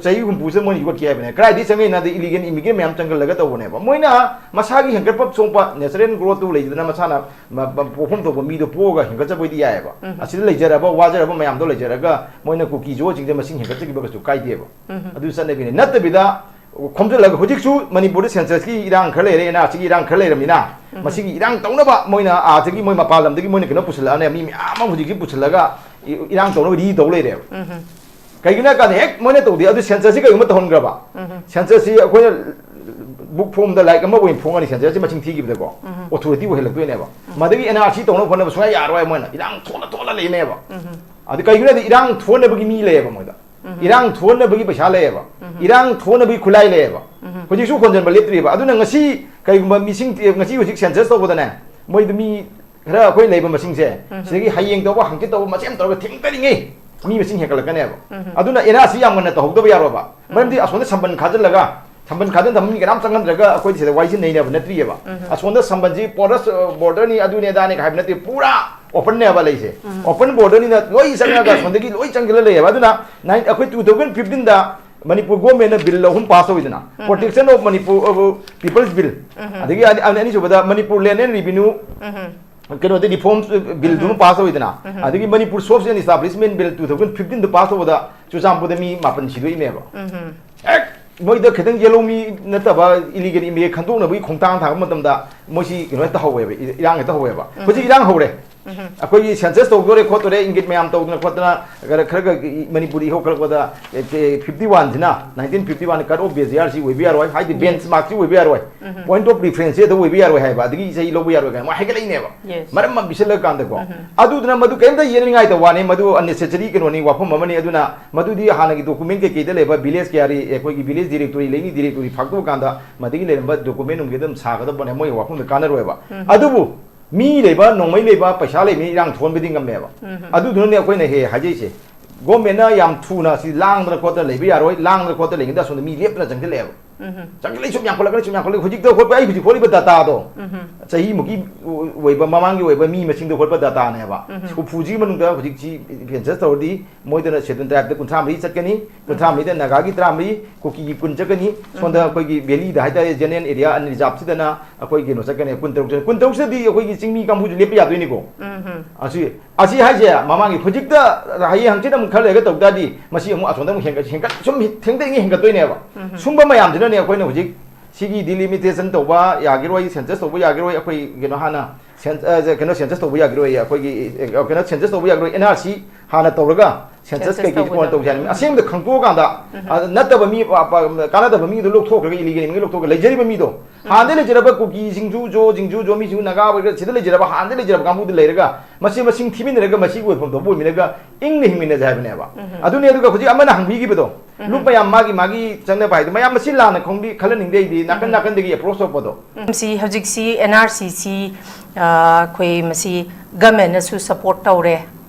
ꯆꯍꯤ ꯍꯨꯝꯐꯨꯁꯦ ꯃꯣꯏꯅ ꯌꯣꯠꯀꯦ ꯍꯥꯏꯕꯅꯦ꯫ ꯀꯗꯥꯏꯗꯒꯤ ꯆꯪꯉꯛꯏꯅꯣ ꯍꯥꯏꯗꯤ illegal immigrant ꯃꯌꯥꯝ ꯆꯪꯁꯤꯜꯂꯒ ꯇꯧꯕꯅꯦꯕ꯫ ꯃꯣꯏꯅ ꯃꯁꯥꯒꯤ ꯍꯦꯟꯒꯠꯄ ꯆꯣꯡꯄ natural growthꯇꯨ ꯂꯩꯗꯅ, ꯃꯁꯥꯅ ꯃ-, ꯃ-, ꯄꯣꯛꯐꯝ ꯊꯣꯛꯄ ꯃꯤꯗꯣ ꯄꯣꯛꯑꯒ ꯍꯦꯟꯒꯠꯆꯕ ꯑꯣꯏꯗꯤ ꯌꯥꯏꯑꯕ꯫ ꯎꯝ꯫ ꯑꯁꯤꯗ ꯂꯩꯖꯔꯕ, ꯋꯥꯖꯔꯕ ꯃꯌꯥꯝꯗꯣ ꯂꯩꯖꯔꯒ ꯃꯣꯏꯅ ꯀꯨꯀꯤ ꯖꯣꯁꯤꯡꯁꯦ ꯃꯁꯤꯡ ꯍꯦꯟꯒꯠꯆꯈꯤꯕ ꯀꯩꯁꯨ ꯀꯥꯏꯗꯦꯕ꯫ ꯎꯝ꯫ ꯑꯗꯨ ꯆꯠꯅꯕꯤꯅꯦ꯫ ꯅꯠꯇꯕꯤꯗ ꯈꯣꯝꯖꯤꯜꯂꯒ ꯍꯧꯖꯤꯛꯁꯨ ꯃꯅꯤꯄꯨꯔꯗ censusꯀꯤ ꯏꯔꯥꯡ ꯈꯔ ꯂꯩꯔꯦ, NRCꯒꯤ ꯏꯔꯥꯡ ꯈꯔ ꯂꯩꯔꯕꯅꯤꯅ, ꯎꯝ꯫ ꯃꯁꯤꯒꯤ ꯏꯔꯥꯡ ꯇꯧꯅꯕ ꯃꯣꯏꯅ ꯑꯥꯗꯒꯤ ꯃꯣꯏ ꯃꯄꯥꯟ ꯂꯝꯗꯒꯤ ꯃꯣꯏꯅ ꯀꯩꯅꯣ ꯄꯨꯁꯤꯜꯂꯛꯑꯅꯦ, ꯃꯤ ꯃꯌꯥꯝ ꯑꯃ ꯍꯧꯖꯤꯛꯁꯤ ꯄꯨꯁꯤꯜꯂꯒ ꯏ-, ꯏꯔꯥꯡ ꯇꯧꯅꯕ ready ꯇꯧ ꯂꯩꯔꯦꯕ꯫ ꯎꯝ꯫ ꯀꯩꯒꯤꯅꯣ ꯍꯥꯏ ꯀꯥꯟꯗ ꯍꯦꯛ ꯃꯣꯏꯅ ꯇꯧꯗꯦ, ꯑꯗꯨ censusꯁꯤ ꯀꯩꯒꯨꯝꯕ ꯇꯧꯍꯟꯈ꯭ꯔꯕ, ꯎꯝ꯫ Censusꯁꯤ ꯑꯩꯈꯣꯏꯅ book formꯗ ꯂꯥꯏꯔꯤꯛ ꯑꯃ ꯑꯣꯏꯅ ꯐꯣꯡꯉꯅꯤ, censusꯁꯤ ꯃꯁꯤꯡ ꯊꯤꯈꯤꯕꯗꯀꯣ, ꯎꯝ꯫ Authority ꯑꯣꯏꯍꯜꯂꯛꯇꯣꯏꯅꯦꯕ꯫ ꯎꯝ꯫ ꯃꯗꯒꯤ NRC ꯇꯧꯅꯕ ꯍꯣꯠꯅꯕ ꯁꯨꯡꯌꯥ ꯌꯥꯔꯣꯏ, ꯃꯣꯏꯅ ꯏꯔꯥꯡ ꯊꯣꯛꯂ ꯊꯣꯛꯂ ꯂꯩꯅꯦꯕ꯫ ꯎꯝ꯫ ꯑꯗꯨ ꯀꯩꯒꯤꯅꯣ ꯍꯥꯏꯗꯤ ꯏꯔꯥꯡ ꯊꯣꯛꯅꯕꯒꯤ ꯃꯤ ꯂꯩꯌꯦꯕ ꯃꯣꯏꯗ꯫ ꯎꯝ꯫ ꯏꯔꯥꯡ ꯊꯣꯛꯅꯕꯒꯤ ꯄꯩꯁꯥ ꯂꯩꯌꯦꯕ꯫ ꯎꯝ꯫ ꯏꯔꯥꯡ ꯊꯣꯛꯅꯕꯒꯤ ꯈꯨꯠꯂꯥꯏ ꯂꯩꯌꯦꯕ꯫ ꯎꯝ꯫ ꯍꯧꯖꯤꯛꯁꯨ ꯍꯣꯟꯖꯟꯕ ꯂꯦꯞꯇ꯭ꯔꯤꯕ꯫ ꯑꯗꯨꯅ ꯉꯁꯤ ꯀꯩꯒꯨꯝꯕ ꯃꯤꯁꯤꯡ, ꯉꯁꯤ ꯍꯧꯖꯤꯛ census ꯇꯧꯕꯗꯅꯦ, ꯃꯣꯏꯗ ꯃꯤ ꯈꯔ ꯑꯩꯈꯣꯏ ꯂꯩꯕ ꯃꯁꯤꯡꯁꯦ, ꯎꯝ꯫ ꯁꯤꯗꯒꯤ ꯍꯌꯦꯡ ꯇꯧꯕ, ꯍꯪꯆꯤꯠ ꯇꯧꯕ, ꯃꯆꯦꯠ ꯑꯃ ꯇꯧꯔꯒ ꯊꯦꯡꯊꯔꯤꯉꯩ ꯃꯤ ꯃꯁꯤꯡ ꯍꯦꯟꯒꯠꯂꯛꯀꯅꯦꯕ꯫ ꯎꯝ꯫ ꯑꯗꯨꯅ NRC ꯌꯥꯝ ꯉꯟꯅ ꯇꯧꯍꯧꯗꯕ ꯌꯥꯔꯣꯏꯕ꯫ ꯎꯝ꯫ ꯃꯔꯝꯗꯤ ꯑꯁꯣꯝꯗ ꯁꯝꯕꯟ ꯈꯥꯖꯤꯜꯂꯒ, ꯁꯝꯕꯟ ꯈꯥꯖꯤꯟꯗꯕ ꯃꯤ ꯀꯅꯥꯝ ꯆꯪꯍꯟꯗ꯭ꯔꯒ ꯑꯩꯈꯣꯏ ꯁꯤꯗ ꯋꯥꯔꯤꯁꯤ ꯅꯩꯅꯕ ꯅꯠꯇ꯭ꯔꯤꯑꯕ꯫ ꯎꯝ꯫ ꯑꯁꯣꯝꯗ ꯁꯝꯕꯟꯁꯤ porous, ꯑ, borderꯅꯤ, ꯑꯗꯨꯅꯤ ꯑꯗꯥꯅꯤ ꯍꯥꯏꯕ ꯅꯠꯇꯦ, ꯄꯨꯔꯥ openꯅꯦꯕ ꯂꯩꯁꯦ꯫ ꯎꯝ꯫ Open borderꯅꯤꯅ ꯂꯣꯏ ꯆꯪꯉꯒ ꯑꯁꯣꯝꯗꯒꯤ ꯂꯣꯏ ꯆꯪꯁꯤꯜꯂ ꯂꯩꯌꯦꯕ꯫ ꯑꯗꯨꯅ ꯅꯥꯏꯟ-, ꯑꯩꯈꯣꯏ two thousand fifteenꯗ ꯃꯅꯤꯄꯨꯔ governmentꯅ bill ꯑꯍꯨꯝ pass ꯇꯧꯋꯤꯗꯅ, ꯎꯝ꯫ Protection of Manipur, ꯑ, People's Bill, ꯎꯝ꯫ ꯑꯗꯒꯤ ꯑꯅꯤ-, ꯑꯅꯤꯁꯨꯕꯗ ꯃꯅꯤꯄꯨꯔ Land and Revenue ꯎꯝ꯫ ꯀꯩꯅꯣꯗꯤ reforms billꯗꯨ ꯑꯃ ꯎꯝ꯫ Pass ꯇꯧꯋꯤꯗꯅ, ꯎꯝ꯫ ꯑꯗꯒꯤ Manipur Source and Establishment Bill two thousand fifteenꯗ pass ꯇꯧꯕꯗ ꯆꯨꯔꯆꯥꯟꯄꯨꯔꯗ ꯃꯤ ꯃꯥꯄꯟ ꯁꯤꯗꯣꯛꯏꯅꯦꯕ꯫ ꯎꯝ꯫ ꯍꯦꯛ ꯃꯣꯏꯗ ꯈꯤꯇꯪ ꯌꯦꯜꯍꯧꯃꯤ ꯅꯠꯇꯕ illegal immigrant ꯈꯟꯗꯣꯛꯅꯕꯒꯤ ꯈꯣꯡꯊꯥꯡ ꯊꯥꯡꯕ ꯃꯇꯝꯗ ꯃꯣꯏꯁꯤ ꯀꯩꯅꯣ ꯍꯦꯛꯇ ꯍꯧꯋꯦꯕ, ꯏ-, ꯏꯔꯥꯡ ꯍꯦꯛꯇ ꯍꯧꯋꯦꯕ꯫ ꯎꯝ꯫ ꯍꯧꯖꯤꯛ ꯏꯔꯥꯡ ꯍꯧꯔꯦ꯫ ꯑꯩꯈꯣꯏꯒꯤ ꯁꯦꯟꯁꯁ ꯇꯧꯗꯣꯔꯦ ꯈꯣꯠꯇꯣꯔꯦ ꯏꯪꯒꯤꯠ ꯃꯌꯥꯝ ꯇꯧꯗꯅ ꯈꯣꯠꯇꯅ ꯈꯔ ꯈꯔꯒ ꯃꯅꯤꯄꯨꯔꯤ ꯍꯧꯒꯠꯂꯛꯄꯗ ꯐꯤꯐꯇꯤ ꯋꯥꯟꯁꯤꯅ, nineteen fifty one cut off base ꯌꯥꯔꯁꯤ ꯑꯣꯏꯕ ꯌꯥꯔꯣꯏ, ꯍꯥꯏꯗꯤ ꯕꯦꯟꯆ ꯃꯥꯔꯛꯁꯤ ꯑꯣꯏꯕ ꯌꯥꯔꯣꯏ, ꯄꯣꯏꯟꯠ ꯑꯣꯐ ꯔꯤꯐꯔꯦꯟꯁꯁꯤ ꯑꯗꯨ ꯑꯣꯏꯕ ꯌꯥꯔꯣꯏ ꯍꯥꯏꯕ, ꯑꯗꯒꯤ ꯆꯍꯤ ꯂꯧꯕ ꯌꯥꯔꯣꯏ ꯀꯥꯏꯅ ꯃꯣꯏ ꯍꯥꯏꯒꯠꯂꯛꯏꯅꯦꯕ꯫ Yes. ꯃꯔꯝ ꯑꯃ ꯄꯤꯁꯜꯂꯀꯥꯟꯗꯀꯣ, ꯑꯗꯨꯗꯨꯅ ꯃꯗꯨ ꯀꯔꯤꯝꯇ ꯌꯦꯠꯅꯤꯡꯉꯥꯏꯇ ꯋꯥꯅꯤ, ꯃꯗꯨ ꯑꯟꯅꯦꯁꯦꯁꯔꯤ ꯀꯩꯅꯣꯅꯤ, ꯋꯥꯐꯝ ꯑꯃꯅꯤ꯫ ꯑꯗꯨꯅ ꯃꯗꯨꯗꯤ ꯍꯥꯟꯅꯒꯤ ꯗꯣꯀꯨꯃꯦꯟ ꯀꯩꯀꯩꯗ ꯂꯩꯕ ꯚꯤꯂꯦꯖ ꯀꯌꯥꯔꯤ, ꯑꯩꯈꯣꯏꯒꯤ ꯚꯤꯂꯦꯖ ꯗꯤꯔꯦꯛꯇꯣꯔꯤ, ꯂꯩꯅꯤ ꯗꯤꯔꯦꯛꯇꯣꯔꯤ ꯐꯥꯛꯇꯣꯛꯑꯀꯥꯟꯗ ꯃꯗꯒꯤ ꯂꯩꯔꯝꯕ ꯗꯣꯀꯨꯃꯦꯟ ꯅꯨꯡꯒꯤ ꯑꯗꯨꯝ ꯁꯥꯒꯗꯕ ꯄꯣꯠꯅꯦ, ꯃꯣꯏꯒꯤ ꯋꯥꯐꯝꯗ ꯀꯥꯟꯅꯔꯣꯏꯕ꯫ ꯑꯗꯨꯕꯨ ꯃꯤ ꯂꯩꯕ, ꯅꯣꯡꯃꯩ ꯂꯩꯕ, ꯄꯩꯁꯥ ꯂꯩꯕ ꯃꯤ ꯏꯔꯥꯡ ꯊꯣꯛꯍꯟꯕꯗꯤ ꯉꯝꯃꯦꯕ꯫ ꯑꯗꯨꯗꯨꯅꯅꯦ ꯑꯩꯈꯣꯏꯅ ꯍꯦꯛ ꯍꯥꯏꯖꯩꯁꯦ, ꯒꯣꯔꯃꯦꯟꯅ ꯌꯥꯝ ꯊꯨꯅ ꯁꯤ ꯂꯥꯡꯗꯅ ꯈꯣꯠꯇꯅ ꯂꯩꯕ ꯌꯥꯔꯣꯏ, ꯂꯥꯡꯗꯅ ꯈꯣꯠꯇꯅ ꯂꯩꯉꯩꯗ ꯑꯁꯣꯝꯗ ꯃꯤ ꯂꯦꯞꯇꯅ ꯆꯪꯁꯤꯜꯂꯛꯑꯦꯕ꯫ ꯆꯪꯁꯤꯜꯂꯛꯏ, ꯁꯨꯝ ꯌꯥꯝꯈꯠꯂꯛꯀꯅꯤ, ꯁꯨꯝ ꯌꯥꯝꯈꯠꯂꯛꯀꯅꯤ꯫ ꯍꯧꯖꯤꯛꯇ ꯍꯣꯠꯄ, ꯑꯩ ꯍꯧꯖꯤꯛ ꯍꯣꯠꯂꯤꯕ ꯗꯥꯇꯥꯗꯣ ꯆꯍꯤꯃꯨꯛꯀꯤ ꯑꯣꯏꯕ, ꯃꯃꯥꯡꯒꯤ ꯑꯣꯏꯕ ꯃꯤ ꯃꯁꯤꯡꯗꯣ ꯍꯣꯠꯄ ꯗꯥꯇꯥꯅꯦꯕ꯫ ꯍꯨꯝꯐꯨꯁꯤꯒꯤ ꯃꯅꯨꯡꯗ ꯍꯧꯖꯤꯛꯁꯤ ꯁꯦꯟꯁꯁ ꯇꯧꯔꯗꯤ ꯃꯣꯏꯗꯅ ꯁꯦꯗꯨꯜ ꯇ꯭ꯔꯥꯏꯕꯇ ꯀꯨꯟꯊ꯭ꯔꯥ ꯃꯔꯤ ꯆꯠꯀꯅꯤ, ꯀꯨꯟꯊ꯭ꯔꯥ ꯃꯔꯤꯗ ꯅꯥꯒꯥꯒꯤ ꯇꯔꯥꯃꯔꯤ, ꯀꯨꯀꯤꯒꯤ ꯀꯨꯟ ꯆꯠꯀꯅꯤ, ꯁꯣꯝꯗ ꯑꯩꯈꯣꯏꯒꯤ ꯚꯦꯂꯤꯗ ꯍꯥꯏꯇꯥꯔꯦ, ꯖꯦꯅꯔꯦꯜ ꯑꯦꯔꯤꯌꯥ ꯑꯟꯔꯤꯖꯥꯕꯁꯤꯗꯅ ꯑꯩꯈꯣꯏ ꯀꯩꯅꯣ ꯆꯠꯀꯅꯤ, ꯀꯨꯟꯇꯔꯨꯛ ꯆꯠꯀꯅꯤ꯫ ꯀꯨꯟꯇꯔꯨꯛꯁꯤꯗꯗꯤ ꯑꯩꯈꯣꯏꯒꯤ ꯆꯤꯡꯃꯤ ꯀꯥꯡꯕꯨꯁꯨ ꯂꯦꯞꯄ ꯌꯥꯗꯣꯏꯅꯤꯀꯣ꯫ ꯑꯁꯤ, ꯑꯁꯤ ꯍꯥꯏꯁꯦ ꯃꯃꯥꯡꯒꯤ ꯍꯧꯖꯤꯛꯇ ꯍꯌꯦꯡ ꯍꯪꯆꯤꯠ ꯑꯃꯨꯛ ꯈꯔ ꯂꯩꯔꯒ ꯇꯧ ꯇꯥꯔꯗꯤ ꯃꯁꯤ ꯑꯃꯨꯛ ꯑꯁꯣꯝꯗ ꯑꯃꯨꯛ ꯍꯦꯟꯒꯠ, ꯍꯦꯟꯒꯠ, ꯁꯨꯝ ꯊꯦꯡꯊꯔꯤꯉꯩ ꯍꯦꯟꯒꯠꯇꯣꯏꯅꯦꯕ꯫ ꯁꯨꯝꯕ ꯃꯌꯥꯝꯁꯤꯅꯅꯦ ꯑꯩꯈꯣꯏꯅ ꯍꯧꯖꯤꯛ ꯁꯤꯒꯤ ꯗꯤꯂꯤꯃꯤꯇꯦꯁꯟ ꯇꯧꯕ ꯌꯥꯈꯤꯔꯣꯏ, ꯁꯦꯟꯁꯁ ꯇꯧꯕ ꯌꯥꯈꯤꯔꯣꯏ, ꯑꯩꯈꯣꯏ ꯀꯩꯅꯣ ꯍꯥꯟꯅ ꯁꯦꯟ-, ꯑ, ꯀꯩꯅꯣ ꯁꯦꯟꯁꯁ ꯇꯧꯕ ꯌꯥꯈꯤꯔꯣꯏ, ꯑꯩꯈꯣꯏꯒꯤ, ꯑ, ꯀꯩꯅꯣ ꯁꯦꯟꯁꯁ ꯇꯧꯕ ꯌꯥꯈꯤꯔꯣꯏ, ꯑꯦꯟ ꯑꯥꯔ ꯁꯤ ꯍꯥꯟꯅ ꯇꯧꯔꯒ ꯁꯦꯟꯁꯁ ꯀꯩꯀꯩꯁꯤ ꯀꯣꯟꯅ ꯇꯧꯁꯦ ꯍꯥꯏꯅ ꯑꯁꯦꯡꯕꯗ ꯈꯪꯗꯣꯛꯑꯀꯥꯟꯗ, ꯑ, ꯅꯠꯇꯕ ꯃꯤ, ꯑ, ꯄ-, ꯀꯥꯟꯅꯗꯕ ꯃꯤꯗꯣ ꯂꯧꯊꯣꯛꯈ꯭ꯔꯒ, ꯏꯂꯤꯒꯦꯜ ꯏꯃꯤꯒ꯭ꯔꯦꯟ ꯂꯧꯊꯣꯛꯈ꯭ꯔꯒ ꯂꯩꯖꯔꯤꯕ ꯃꯤꯗꯣ, ꯍꯥꯟꯅꯗꯩ ꯂꯩꯖꯔꯕ ꯀꯨꯀꯤ, ꯁꯤꯡꯖꯨ ꯖꯣ, ꯖꯤꯡꯖꯨ ꯖꯣ ꯃꯤꯁꯤꯡ, ꯅꯥꯒꯥ ꯑꯣꯏꯒꯦꯔꯥ, ꯁꯤꯗ ꯂꯩꯖꯔꯕ, ꯍꯥꯟꯅꯗꯩ ꯂꯩꯖꯔꯕ ꯀꯥꯡꯕꯨꯗ ꯂꯩꯔꯒ ꯃꯁꯤ ꯃꯁꯤꯡ ꯊꯤꯃꯤꯟꯅꯔꯒ ꯃꯁꯤꯒꯤ ꯑꯣꯏꯐꯝ ꯊꯣꯛꯄ ꯑꯣꯏꯃꯤꯟꯅꯔꯒ ꯏꯪꯅ ꯍꯤꯡꯃꯤꯟꯅꯁꯦ ꯍꯥꯏꯕꯅꯦꯕ꯫ ꯑꯗꯨꯅꯦ꯫ ꯑꯗꯨꯒ ꯍꯧꯖꯤꯛ ꯑꯃꯅ ꯍꯪꯕꯤꯈꯤꯕꯗꯣ, ꯂꯨꯞ ꯃꯌꯥꯝ ꯃꯥꯒꯤ, ꯃꯥꯒꯤ ꯆꯪꯅꯕ ꯍꯥꯏꯗꯣ, ꯃꯌꯥꯝ ꯃꯁꯤ ꯂꯥꯟꯅ ꯈꯣꯡꯕꯤ ꯈꯜꯍꯟꯅꯤꯡꯗꯦ ꯑꯩꯗꯤ꯫ ꯅꯥꯀꯟ ꯅꯥꯀꯟꯗꯒꯤ ꯑꯦꯄ꯭ꯔꯣꯁ ꯇꯧꯔꯛꯄꯗꯣ꯫ ꯁꯤ ꯍꯧꯖꯤꯛꯁꯤ ꯑꯦꯟ ꯑꯥꯔ ꯁꯤ ꯁꯤ, ꯑ, ꯑꯩꯈꯣꯏ ꯃꯁꯤ ꯒꯃꯦꯟꯅꯁꯨ ꯁꯄꯣꯔꯠ ꯇꯧꯔꯦ꯫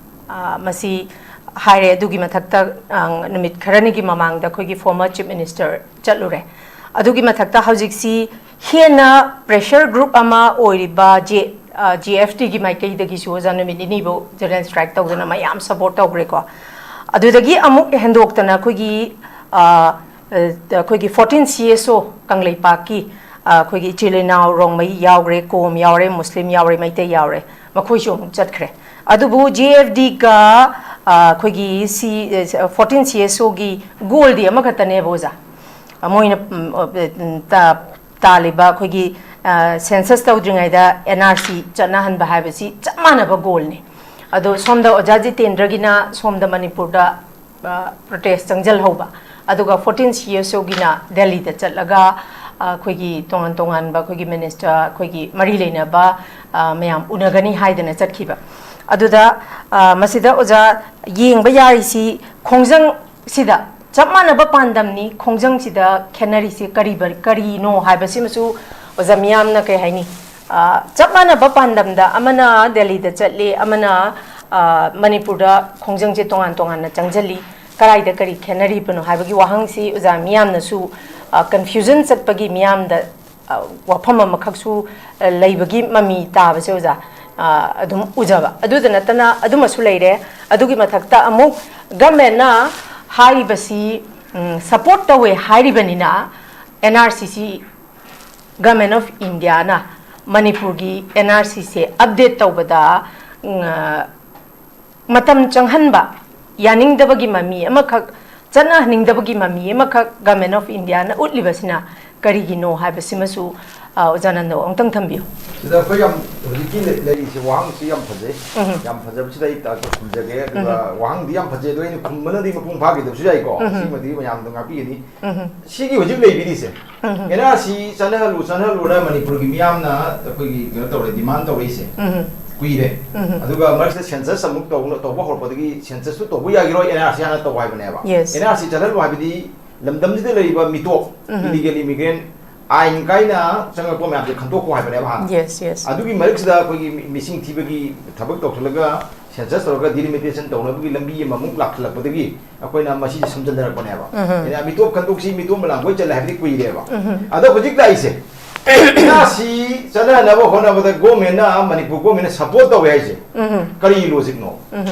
ꯑ, ꯃꯁꯤ ꯍꯥꯏꯔꯦ꯫ ꯑꯗꯨꯒꯤ ꯃꯊꯛꯇ, ꯑ, ꯅꯨꯃꯤꯠ ꯈꯔꯅꯤꯒꯤ ꯃꯃꯥꯡꯗ ꯑꯩꯈꯣꯏꯒꯤ ꯐꯣꯔꯃꯔ ꯆꯤꯐ ꯃꯤꯅꯤꯁꯇꯔ ꯆꯠꯂꯨꯔꯦ꯫ ꯑꯗꯨꯒꯤ ꯃꯊꯛꯇ ꯍꯧꯖꯤꯛꯁꯤ ꯍꯦꯟꯅ ꯄ꯭ꯔꯦꯁꯔ ꯒ꯭ꯔꯨꯞ ꯑꯃ ꯑꯣꯏꯔꯤꯕ ꯖꯦ-, ꯑ, ꯖꯦ ꯑꯦꯐ ꯇꯤꯒꯤ ꯃꯥꯏꯀꯩꯗꯒꯤꯁꯨ ꯑꯣꯖꯥ ꯅꯨꯃꯤꯠ ꯅꯤꯅꯤꯐꯧ ꯖꯦꯅꯔꯦꯜ ꯁ꯭ꯇ꯭ꯔꯥꯏꯛ ꯇꯧꯗꯅ ꯃꯌꯥꯝ ꯁꯄꯣꯔꯠ ꯇꯧꯈ꯭ꯔꯦꯀꯣ꯫ ꯑꯗꯨꯗꯒꯤ ꯑꯃꯨꯛ ꯍꯦꯟꯗꯣꯛꯇꯅ ꯑꯩꯈꯣꯏꯒꯤ, ꯑ, ꯑ, ꯑꯩꯈꯣꯏꯒꯤ ꯐꯣꯔꯇꯤꯟ ꯁꯤ ꯑꯦꯁ ꯑꯣ ꯀꯪꯂꯩꯄꯥꯛꯀꯤ, ꯑ, ꯑꯩꯈꯣꯏꯒꯤ ꯏꯆꯤꯜ ꯏꯅꯥꯎ ꯔꯣꯡꯃꯩ ꯌꯥꯎꯈ꯭ꯔꯦ, ꯀꯣꯝ ꯌꯥꯎꯔꯦ, ꯃꯨꯁꯂꯤꯝ ꯌꯥꯎꯔꯦ, ꯃꯩꯇꯩ ꯌꯥꯎꯔꯦ, ꯃꯈꯣꯏꯁꯨ ꯑꯃꯨꯛ ꯆꯠꯈ꯭ꯔꯦ꯫ ꯑꯗꯨꯕꯨ ꯖꯦ ꯑꯦꯐ ꯗꯤꯒ, ꯑ, ꯑꯩꯈꯣꯏꯒꯤ ꯁꯤ, ꯑ, ꯐꯣꯔꯇꯤꯟ ꯁꯤ ꯑꯦꯁ ꯑꯣꯒꯤ ꯒꯣꯜꯗꯤ ꯑꯃꯈꯛꯇꯅꯦꯕ ꯑꯣꯖꯥ꯫ ꯑ, ꯃꯣꯏꯅ, ꯎꯝ, ꯑ, ꯎꯝ, ꯇ-, ꯇꯥꯜꯂꯤꯕ ꯑꯩꯈꯣꯏꯒꯤ ꯁꯦꯟꯁꯁ ꯇꯧꯗ꯭ꯔꯤꯉꯩꯗ ꯑꯦꯟ ꯑꯥꯔ ꯁꯤ ꯆꯠꯅꯍꯟꯕ ꯍꯥꯏꯕꯁꯤ ꯆꯞ ꯃꯥꯟꯅꯕ ꯒꯣꯜꯅꯤ꯫ ꯑꯗꯣ ꯁꯣꯝꯗ ꯑꯣꯖꯥ ꯖꯤꯇꯦꯟꯗ꯭ꯔꯒꯤꯅ ꯁꯣꯝꯗ ꯃꯅꯤꯄꯨꯔꯗ ꯄ꯭ꯔꯣꯇꯦꯁ ꯆꯪꯁꯤꯜꯍꯧꯕ, ꯑꯗꯨꯒ ꯐꯣꯔꯇꯤꯟ ꯁꯤ ꯑꯦꯁ ꯑꯣꯒꯤꯅ ꯗꯦꯜꯂꯤꯗ ꯆꯠꯂꯒ ꯑꯩꯈꯣꯏꯒꯤ ꯇꯣꯉꯥꯟ ꯇꯣꯉꯥꯟꯕ ꯑꯩꯈꯣꯏꯒꯤ ꯃꯤꯅꯤꯁꯇꯔ, ꯑꯩꯈꯣꯏꯒꯤ ꯃꯔꯤ ꯂꯩꯅꯕ ꯃꯌꯥꯝ ꯎꯅꯒꯅꯤ ꯍꯥꯏꯗꯅ ꯆꯠꯈꯤꯕ꯫ ꯑꯗꯨꯗ ꯃꯁꯤꯗ ꯑꯣꯖꯥ ꯌꯦꯡꯕ ꯌꯥꯔꯤꯁꯤ ꯈꯣꯡꯖꯪ ꯁꯤꯗ ꯆꯞ ꯃꯥꯟꯅꯕ ꯄꯥꯟꯗꯝꯅꯤ꯫ ꯈꯣꯡꯖꯪꯁꯤꯗ ꯈꯦꯠꯅꯔꯤꯁꯤ ꯀꯔꯤꯕ-, ꯀꯔꯤꯅꯣ ꯍꯥꯏꯕꯁꯤꯃꯁꯨ ꯑꯣꯖꯥ ꯃꯤꯌꯥꯝꯅ ꯀꯩ ꯍꯥꯏꯅꯤ, ꯑ, ꯆꯞ ꯃꯥꯟꯅꯕ ꯄꯥꯟꯗꯝꯗ ꯑꯃꯅ ꯗꯦꯜꯂꯤꯗ ꯆꯠꯂꯤ, ꯑꯃꯅ, ꯑ, ꯃꯅꯤꯄꯨꯔꯗ ꯈꯣꯡꯖꯪꯁꯦ ꯇꯣꯉꯥꯟ ꯇꯣꯉꯥꯟꯅ ꯆꯪꯁꯤꯜꯂꯤ꯫ ꯀꯗꯥꯏꯗ ꯀꯔꯤ ꯈꯦꯠꯅꯔꯤꯕꯅꯣ ꯍꯥꯏꯕꯒꯤ ꯋꯥꯍꯪꯁꯤ ꯑꯣꯖꯥ ꯃꯤꯌꯥꯝꯅꯁꯨ, ꯑ, ꯀꯟꯐ꯭ꯌꯨꯖꯟ ꯆꯠꯄꯒꯤ ꯃꯤꯌꯥꯝꯗ, ꯑ, ꯋꯥꯐꯝ ꯑꯃꯈꯛꯁꯨ, ꯑ, ꯂꯩꯕꯒꯤ ꯃꯃꯤ ꯇꯥꯕꯁꯦ ꯑꯣꯖꯥ, ꯑ, ꯑꯗꯨꯝ ꯎꯖꯕ꯫ ꯑꯗꯨꯗ ꯅꯠꯇꯅ ꯑꯗꯨꯃꯁꯨ ꯂꯩꯔꯦ꯫ ꯑꯗꯨꯒꯤ ꯃꯊꯛꯇ ꯑꯃꯨꯛ ꯒꯃꯦꯟꯅ ꯍꯥꯏꯔꯤꯕꯁꯤ, ꯎꯝ, ꯁꯄꯣꯔꯠ ꯇꯧꯋꯦ ꯍꯥꯏꯔꯤꯕꯅꯤꯅ, ꯑꯦꯟ ꯑꯥꯔ ꯁꯤ ꯁꯤ ꯒꯃꯦꯟ ꯑꯣꯐ ꯏꯟꯗꯤꯌꯥꯅ ꯃꯅꯤꯄꯨꯔꯒꯤ ꯑꯦꯟ ꯑꯥꯔ ꯁꯤꯁꯦ ꯑꯞꯗꯦꯠ ꯇꯧꯕꯗ, ꯎꯝ, ꯃꯇꯝ ꯆꯪꯍꯟꯕ, ꯌꯥꯅꯤꯡꯗꯕꯒꯤ ꯃꯃꯤ ꯑꯃꯈꯛ, ꯆꯠꯅꯍꯟꯅꯤꯡꯗꯕꯒꯤ ꯃꯃꯤ ꯑꯃꯈꯛ ꯒꯃꯦꯟ ꯑꯣꯐ ꯏꯟꯗꯤꯌꯥꯅ ꯎꯠꯂꯤꯕꯁꯤꯅ ꯀꯔꯤꯒꯤꯅꯣ ꯍꯥꯏꯕꯁꯤꯃꯁꯨ, ꯑ, ꯑꯣꯖꯥ ꯅꯟꯗꯣ ꯑꯃꯨꯛꯇꯪ ꯊꯝꯕꯤꯌꯨ꯫ ꯁꯤꯗ ꯑꯩꯈꯣꯏ ꯌꯥꯝ, ꯍꯧꯖꯤꯛꯀꯤ ꯂꯩ-, ꯂꯩꯔꯤꯁꯦ, ꯋꯥꯍꯪꯁꯤ ꯌꯥꯝ ꯐꯖꯩ꯫ ꯎꯝ꯫ ꯌꯥꯝ ꯐꯖꯕꯁꯤꯗ ꯑꯩ ꯇꯥꯛꯄ ꯈꯨꯝꯖꯒꯦ꯫ ꯑꯗꯨꯒ ꯎꯝ꯫ ꯋꯥꯍꯪꯗꯤ ꯌꯥꯝ ꯐꯖꯩ, ꯑꯗꯣ ꯑꯩꯅ ꯈꯨꯝꯕꯅꯗꯤ ꯃꯄꯨꯡ ꯐꯥꯈꯤꯗꯕꯁꯨ ꯌꯥꯏꯀꯣ꯫ ꯎꯝ꯫ ꯁꯤꯃꯗꯤ ꯃꯌꯥꯝꯗ ꯉꯥꯛꯄꯤꯒꯅꯤ꯫ ꯎꯝ꯫ ꯁꯤꯒꯤ ꯍꯧꯖꯤꯛ ꯂꯩꯕꯤꯔꯤꯁꯦ, ꯎꯝ꯫ ꯑꯦꯟ ꯑꯥꯔ ꯁꯤ ꯆꯠꯅꯍꯜꯂꯨ, ꯆꯠꯅꯍꯜꯂꯨꯅ ꯃꯅꯤꯄꯨꯔꯒꯤ ꯃꯤꯌꯥꯝꯅ ꯑꯩꯈꯣꯏꯒꯤ ꯀꯩꯅꯣ ꯇꯧꯔꯦ, ꯗꯤꯃꯥꯟ ꯇꯧꯔꯛꯏꯁꯦ ꯎꯝ꯫ ꯀꯨꯏꯔꯦ꯫ ꯎꯝ꯫ ꯑꯗꯨꯒ ꯃꯔꯛꯁꯤꯗ ꯁꯦꯟꯁꯁ ꯑꯃꯨꯛ ꯇꯧꯕ, ꯇꯧꯕ ꯍꯧꯔꯛꯄꯗꯒꯤ ꯁꯦꯟꯁꯁꯇꯨ ꯇꯧꯕ ꯌꯥꯈꯤꯔꯣꯏ, ꯑꯦꯟ ꯑꯥꯔ ꯁꯤ ꯍꯥꯟꯅ ꯇꯧ ꯍꯥꯏꯕꯅꯦꯕ꯫ ꯌꯦꯁ꯫ ꯑꯦꯟ ꯑꯥꯔ ꯁꯤ ꯆꯠꯍꯜꯂꯨ ꯍꯥꯏꯕꯗꯤ ꯂꯝꯗꯝꯁꯤꯗ ꯂꯩꯔꯤꯕ ꯃꯤꯇꯣꯞ, ꯎꯝ꯫ ꯏꯂꯤꯒꯦꯜ ꯏꯃꯤꯒ꯭ꯔꯦꯟ, ꯑꯥꯏꯟ ꯀꯥꯏꯅ ꯆꯪꯉꯛꯄ ꯃꯌꯥꯝꯁꯦ ꯈꯟꯗꯣꯛꯈꯣ ꯍꯥꯏꯕꯅꯦꯕ ꯍꯥꯟꯅ꯫ Yes, yes. ꯑꯗꯨꯒꯤ ꯃꯔꯛꯁꯤꯗ ꯑꯩꯈꯣꯏꯒꯤ ꯃꯤ-, ꯃꯤꯁꯤꯡ ꯊꯤꯕꯒꯤ ꯊꯕꯛ ꯇꯧꯁꯤꯜꯂꯒ ꯁꯦꯟꯁꯁ ꯇꯧꯔꯒ ꯗꯤꯂꯤꯃꯤꯇꯦꯁꯟ ꯇꯧꯅꯕꯒꯤ ꯂꯝꯕꯤ ꯑꯃꯃꯨꯛ ꯂꯥꯛꯁꯤꯜꯂꯛꯄꯗꯒꯤ ꯑꯩꯈꯣꯏꯅ ꯃꯁꯤꯁꯦ ꯁꯝꯖꯤꯟꯅꯔꯛꯄꯅꯦꯕ꯫ ꯎꯝ꯫ ꯑꯩꯅ ꯃꯤꯇꯣꯞ ꯈꯟꯗꯣꯛꯁꯤ, ꯃꯤꯇꯣꯞ ꯃꯂꯥꯡ ꯀꯣꯏ ꯆꯠꯂꯦ ꯍꯥꯏꯕꯗꯤ ꯀꯨꯏꯔꯦꯕ꯫ ꯎꯝ꯫ ꯑꯗꯣ ꯍꯧꯖꯤꯛ ꯂꯥꯛꯏꯁꯦ, ꯑꯦꯟ ꯑꯥꯔ ꯁꯤ ꯆꯠꯅꯅꯕ ꯍꯣꯠꯅꯕꯗ ꯒꯣꯔꯃꯦꯟꯅ, ꯃꯅꯤꯄꯨꯔ ꯒꯣꯔꯃꯦꯟꯅ ꯁꯄꯣꯔꯠ ꯇꯧꯋꯦ ꯍꯥꯏꯁꯦ ꯎꯝ꯫ ꯀꯔꯤ ꯂꯣꯖꯤꯛꯅꯣ? ꯎꯝ꯫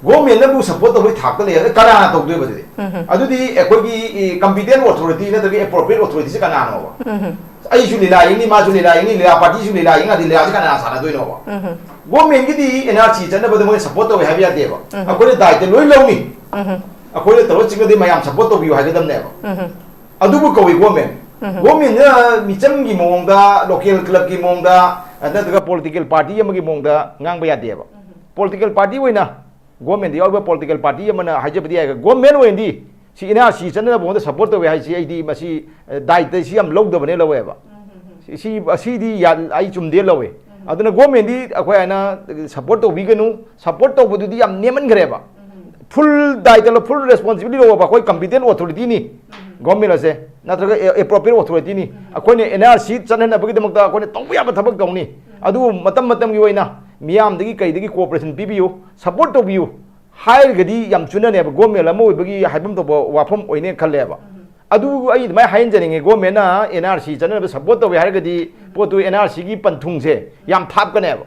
ꯒꯣꯔꯃꯦꯟꯅꯕꯨ ꯁꯄꯣꯔꯠ ꯇꯧꯕꯒꯤ ꯊꯥꯛꯇ ꯂꯩꯔꯒ ꯀꯅꯥꯅ ꯇꯧꯗꯣꯏꯕ ꯑꯗꯨꯗꯤ? ꯎꯝ꯫ ꯑꯗꯨꯗꯤ ꯑꯩꯈꯣꯏꯒꯤ, ꯏ, ꯀꯝꯄꯤꯇꯦꯟ ꯑꯣꯊꯣꯔꯤꯇꯤ ꯅꯠꯇ꯭ꯔꯒ ꯑꯦꯄ꯭ꯔꯣꯄ꯭ꯔꯤꯌꯦꯠ ꯑꯣꯊꯣꯔꯤꯇꯤꯁꯦ ꯀꯅꯥꯅꯣꯕ? ꯎꯝ꯫ ꯑꯩꯁꯨ ꯂꯤꯂꯥ ꯌꯦꯡꯅꯤ, ꯃꯥꯁꯨ ꯂꯤꯂꯥ ꯌꯦꯡꯅꯤ, ꯂꯤꯂꯥ ꯄꯥꯔꯇꯤꯁꯨ ꯂꯤꯂꯥ ꯌꯦꯡꯉꯗꯤ ꯂꯤꯂꯥꯁꯦ ꯀꯅꯥꯅ ꯁꯥꯟꯅꯗꯣꯏꯅꯣꯕ? ꯎꯝ꯫ ꯒꯣꯔꯃꯦꯟꯒꯤꯗꯤ ꯑꯦꯟ ꯑꯥꯔ ꯁꯤ ꯆꯠꯅꯕꯗ ꯃꯣꯏꯅ ꯁꯄꯣꯔꯠ ꯇꯧꯋꯦ ꯍꯥꯏꯕ ꯌꯥꯗꯦꯕ꯫ ꯎꯝ꯫ ꯑꯩꯈꯣꯏꯅ ꯗꯥꯏꯇ ꯂꯣꯏ ꯂꯧꯅꯤ꯫ ꯎꯝ꯫ ꯑꯩꯈꯣꯏꯅ ꯇꯧꯔ ꯆꯤꯡꯉꯗꯤ ꯃꯌꯥꯝ ꯁꯄꯣꯔꯠ ꯇꯧꯕꯤꯌꯨ ꯍꯥꯏꯒꯗꯕꯅꯦꯕ꯫ ꯎꯝ꯫ ꯑꯗꯨꯕꯨ ꯀꯧꯏ ꯒꯣꯔꯃꯦꯟ꯫ ꯒꯣꯔꯃꯦꯟꯅ ꯃꯤꯆꯝꯒꯤ ꯃꯑꯣꯡꯗ, ꯂꯣꯀꯦꯜ ꯀ꯭ꯂꯕꯀꯤ ꯃꯑꯣꯡꯗ, ꯅꯠꯇ꯭ꯔꯒ ꯄꯣꯂꯤꯇꯤꯀꯦꯜ ꯄꯥꯔꯇꯤ ꯑꯃꯒꯤ ꯃꯑꯣꯡꯗ ꯉꯥꯡꯕ ꯌꯥꯗꯦꯕ꯫ ꯄꯣꯂꯤꯇꯤꯀꯦꯜ ꯄꯥꯔꯇꯤ ꯑꯣꯏꯅ, ꯒꯣꯔꯃꯦꯟꯗ ꯌꯥꯎꯔꯤꯕ ꯄꯣꯂꯤꯇꯤꯀꯦꯜ ꯄꯥꯔꯇꯤ ꯑꯃꯅ ꯍꯥꯏꯖꯕꯗꯤ ꯌꯥꯏ, ꯒꯣꯔꯃꯦꯟ ꯑꯣꯏꯅꯗꯤ ꯁꯤ ꯑꯦꯟ ꯑꯥꯔ ꯁꯤ ꯆꯠꯅꯅꯕ ꯃꯉꯣꯟꯗ ꯁꯞꯄꯣꯔꯠ ꯇꯧꯋꯦ ꯍꯥꯏꯁꯤ ꯑꯩꯗꯤ ꯃꯁꯤ, ꯑ, ꯗꯥꯏꯇ ꯁꯤ ꯌꯥꯝ ꯂꯧꯗꯕꯅꯦ ꯂꯧꯋꯦꯕ꯫ ꯁꯤ, ꯁꯤ, ꯑꯁꯤꯗꯤ ꯌꯥ-, ꯑꯩ ꯆꯨꯝꯗꯦ ꯂꯧꯋꯦ꯫ ꯑꯗꯨꯅ ꯒꯣꯔꯃꯦꯟꯗꯤ ꯑꯩꯈꯣꯏ ꯍꯥꯏꯅ ꯁꯞꯄꯣꯔꯠ ꯇꯧꯕꯤꯒꯅꯨ, ꯁꯞꯄꯣꯔꯠ ꯇꯧꯕꯗꯨꯗꯤ ꯌꯥꯝ ꯅꯦꯝꯃꯟꯈ꯭ꯔꯦꯕ꯫ ꯐꯨꯜ ꯗꯥꯏꯇ ꯂꯧ, ꯐꯨꯜ ꯔꯦꯁꯄꯣꯟꯁꯤꯕꯤꯂꯤꯇꯤ ꯂꯧꯕ ꯑꯩꯈꯣꯏ ꯀꯝꯄꯤꯇꯦꯟ ꯑꯣꯊꯣꯔꯤꯇꯤꯅꯤ ꯒꯣꯔꯃꯦꯟ ꯑꯁꯦ, ꯅꯠꯇ꯭ꯔꯒ ꯑꯦꯄ꯭ꯔꯣꯄ꯭ꯔꯤꯌꯦꯠ ꯑꯣꯊꯣꯔꯤꯇꯤꯅꯤ꯫ ꯑꯩꯈꯣꯏꯅ ꯑꯦꯟ ꯑꯥꯔ ꯁꯤ ꯆꯠꯍꯟꯅꯕꯒꯤꯗꯃꯛꯇ ꯑꯩꯈꯣꯏꯅ ꯇꯧꯕ ꯌꯥꯕ ꯊꯕꯛ ꯇꯧꯅꯤ꯫ ꯑꯗꯨꯕꯨ ꯃꯇꯝ ꯃꯇꯝꯒꯤ ꯑꯣꯏꯅ ꯃꯤꯌꯥꯝꯗꯒꯤ ꯀꯩꯗꯒꯤ ꯀꯣꯑꯣꯄꯔꯦꯁꯟ ꯄꯤꯕꯤꯌꯨ, ꯁꯞꯄꯣꯔꯠ ꯇꯧꯕꯤꯌꯨ ꯍꯥꯏꯔꯒꯗꯤ ꯌꯥꯝ ꯆꯨꯅꯅꯦꯕ, ꯒꯣꯔꯃꯦꯟ ꯑꯃ ꯑꯣꯏꯕꯒꯤ ꯍꯥꯏꯐꯝ ꯊꯣꯛꯄ ꯋꯥꯐꯝ ꯑꯣꯏꯅꯦ ꯈꯜꯂꯦꯕ꯫ ꯑꯗꯨ ꯑꯩ ꯑꯗꯨꯃꯥꯏꯅ ꯍꯥꯏꯍꯟꯖꯅꯤꯡꯉꯦ, ꯒꯣꯔꯃꯦꯟꯅ ꯑꯦꯟ ꯑꯥꯔ ꯁꯤ ꯆꯠꯅꯅꯕ ꯁꯞꯄꯣꯔꯠ ꯇꯧꯋꯦ ꯍꯥꯏꯔꯒꯗꯤ ꯄꯣꯠꯇꯨ ꯑꯦꯟ ꯑꯥꯔ ꯁꯤꯒꯤ ꯄꯟꯊꯨꯡꯁꯦ ꯌꯥꯝ ꯊꯥꯞꯀꯅꯦꯕ꯫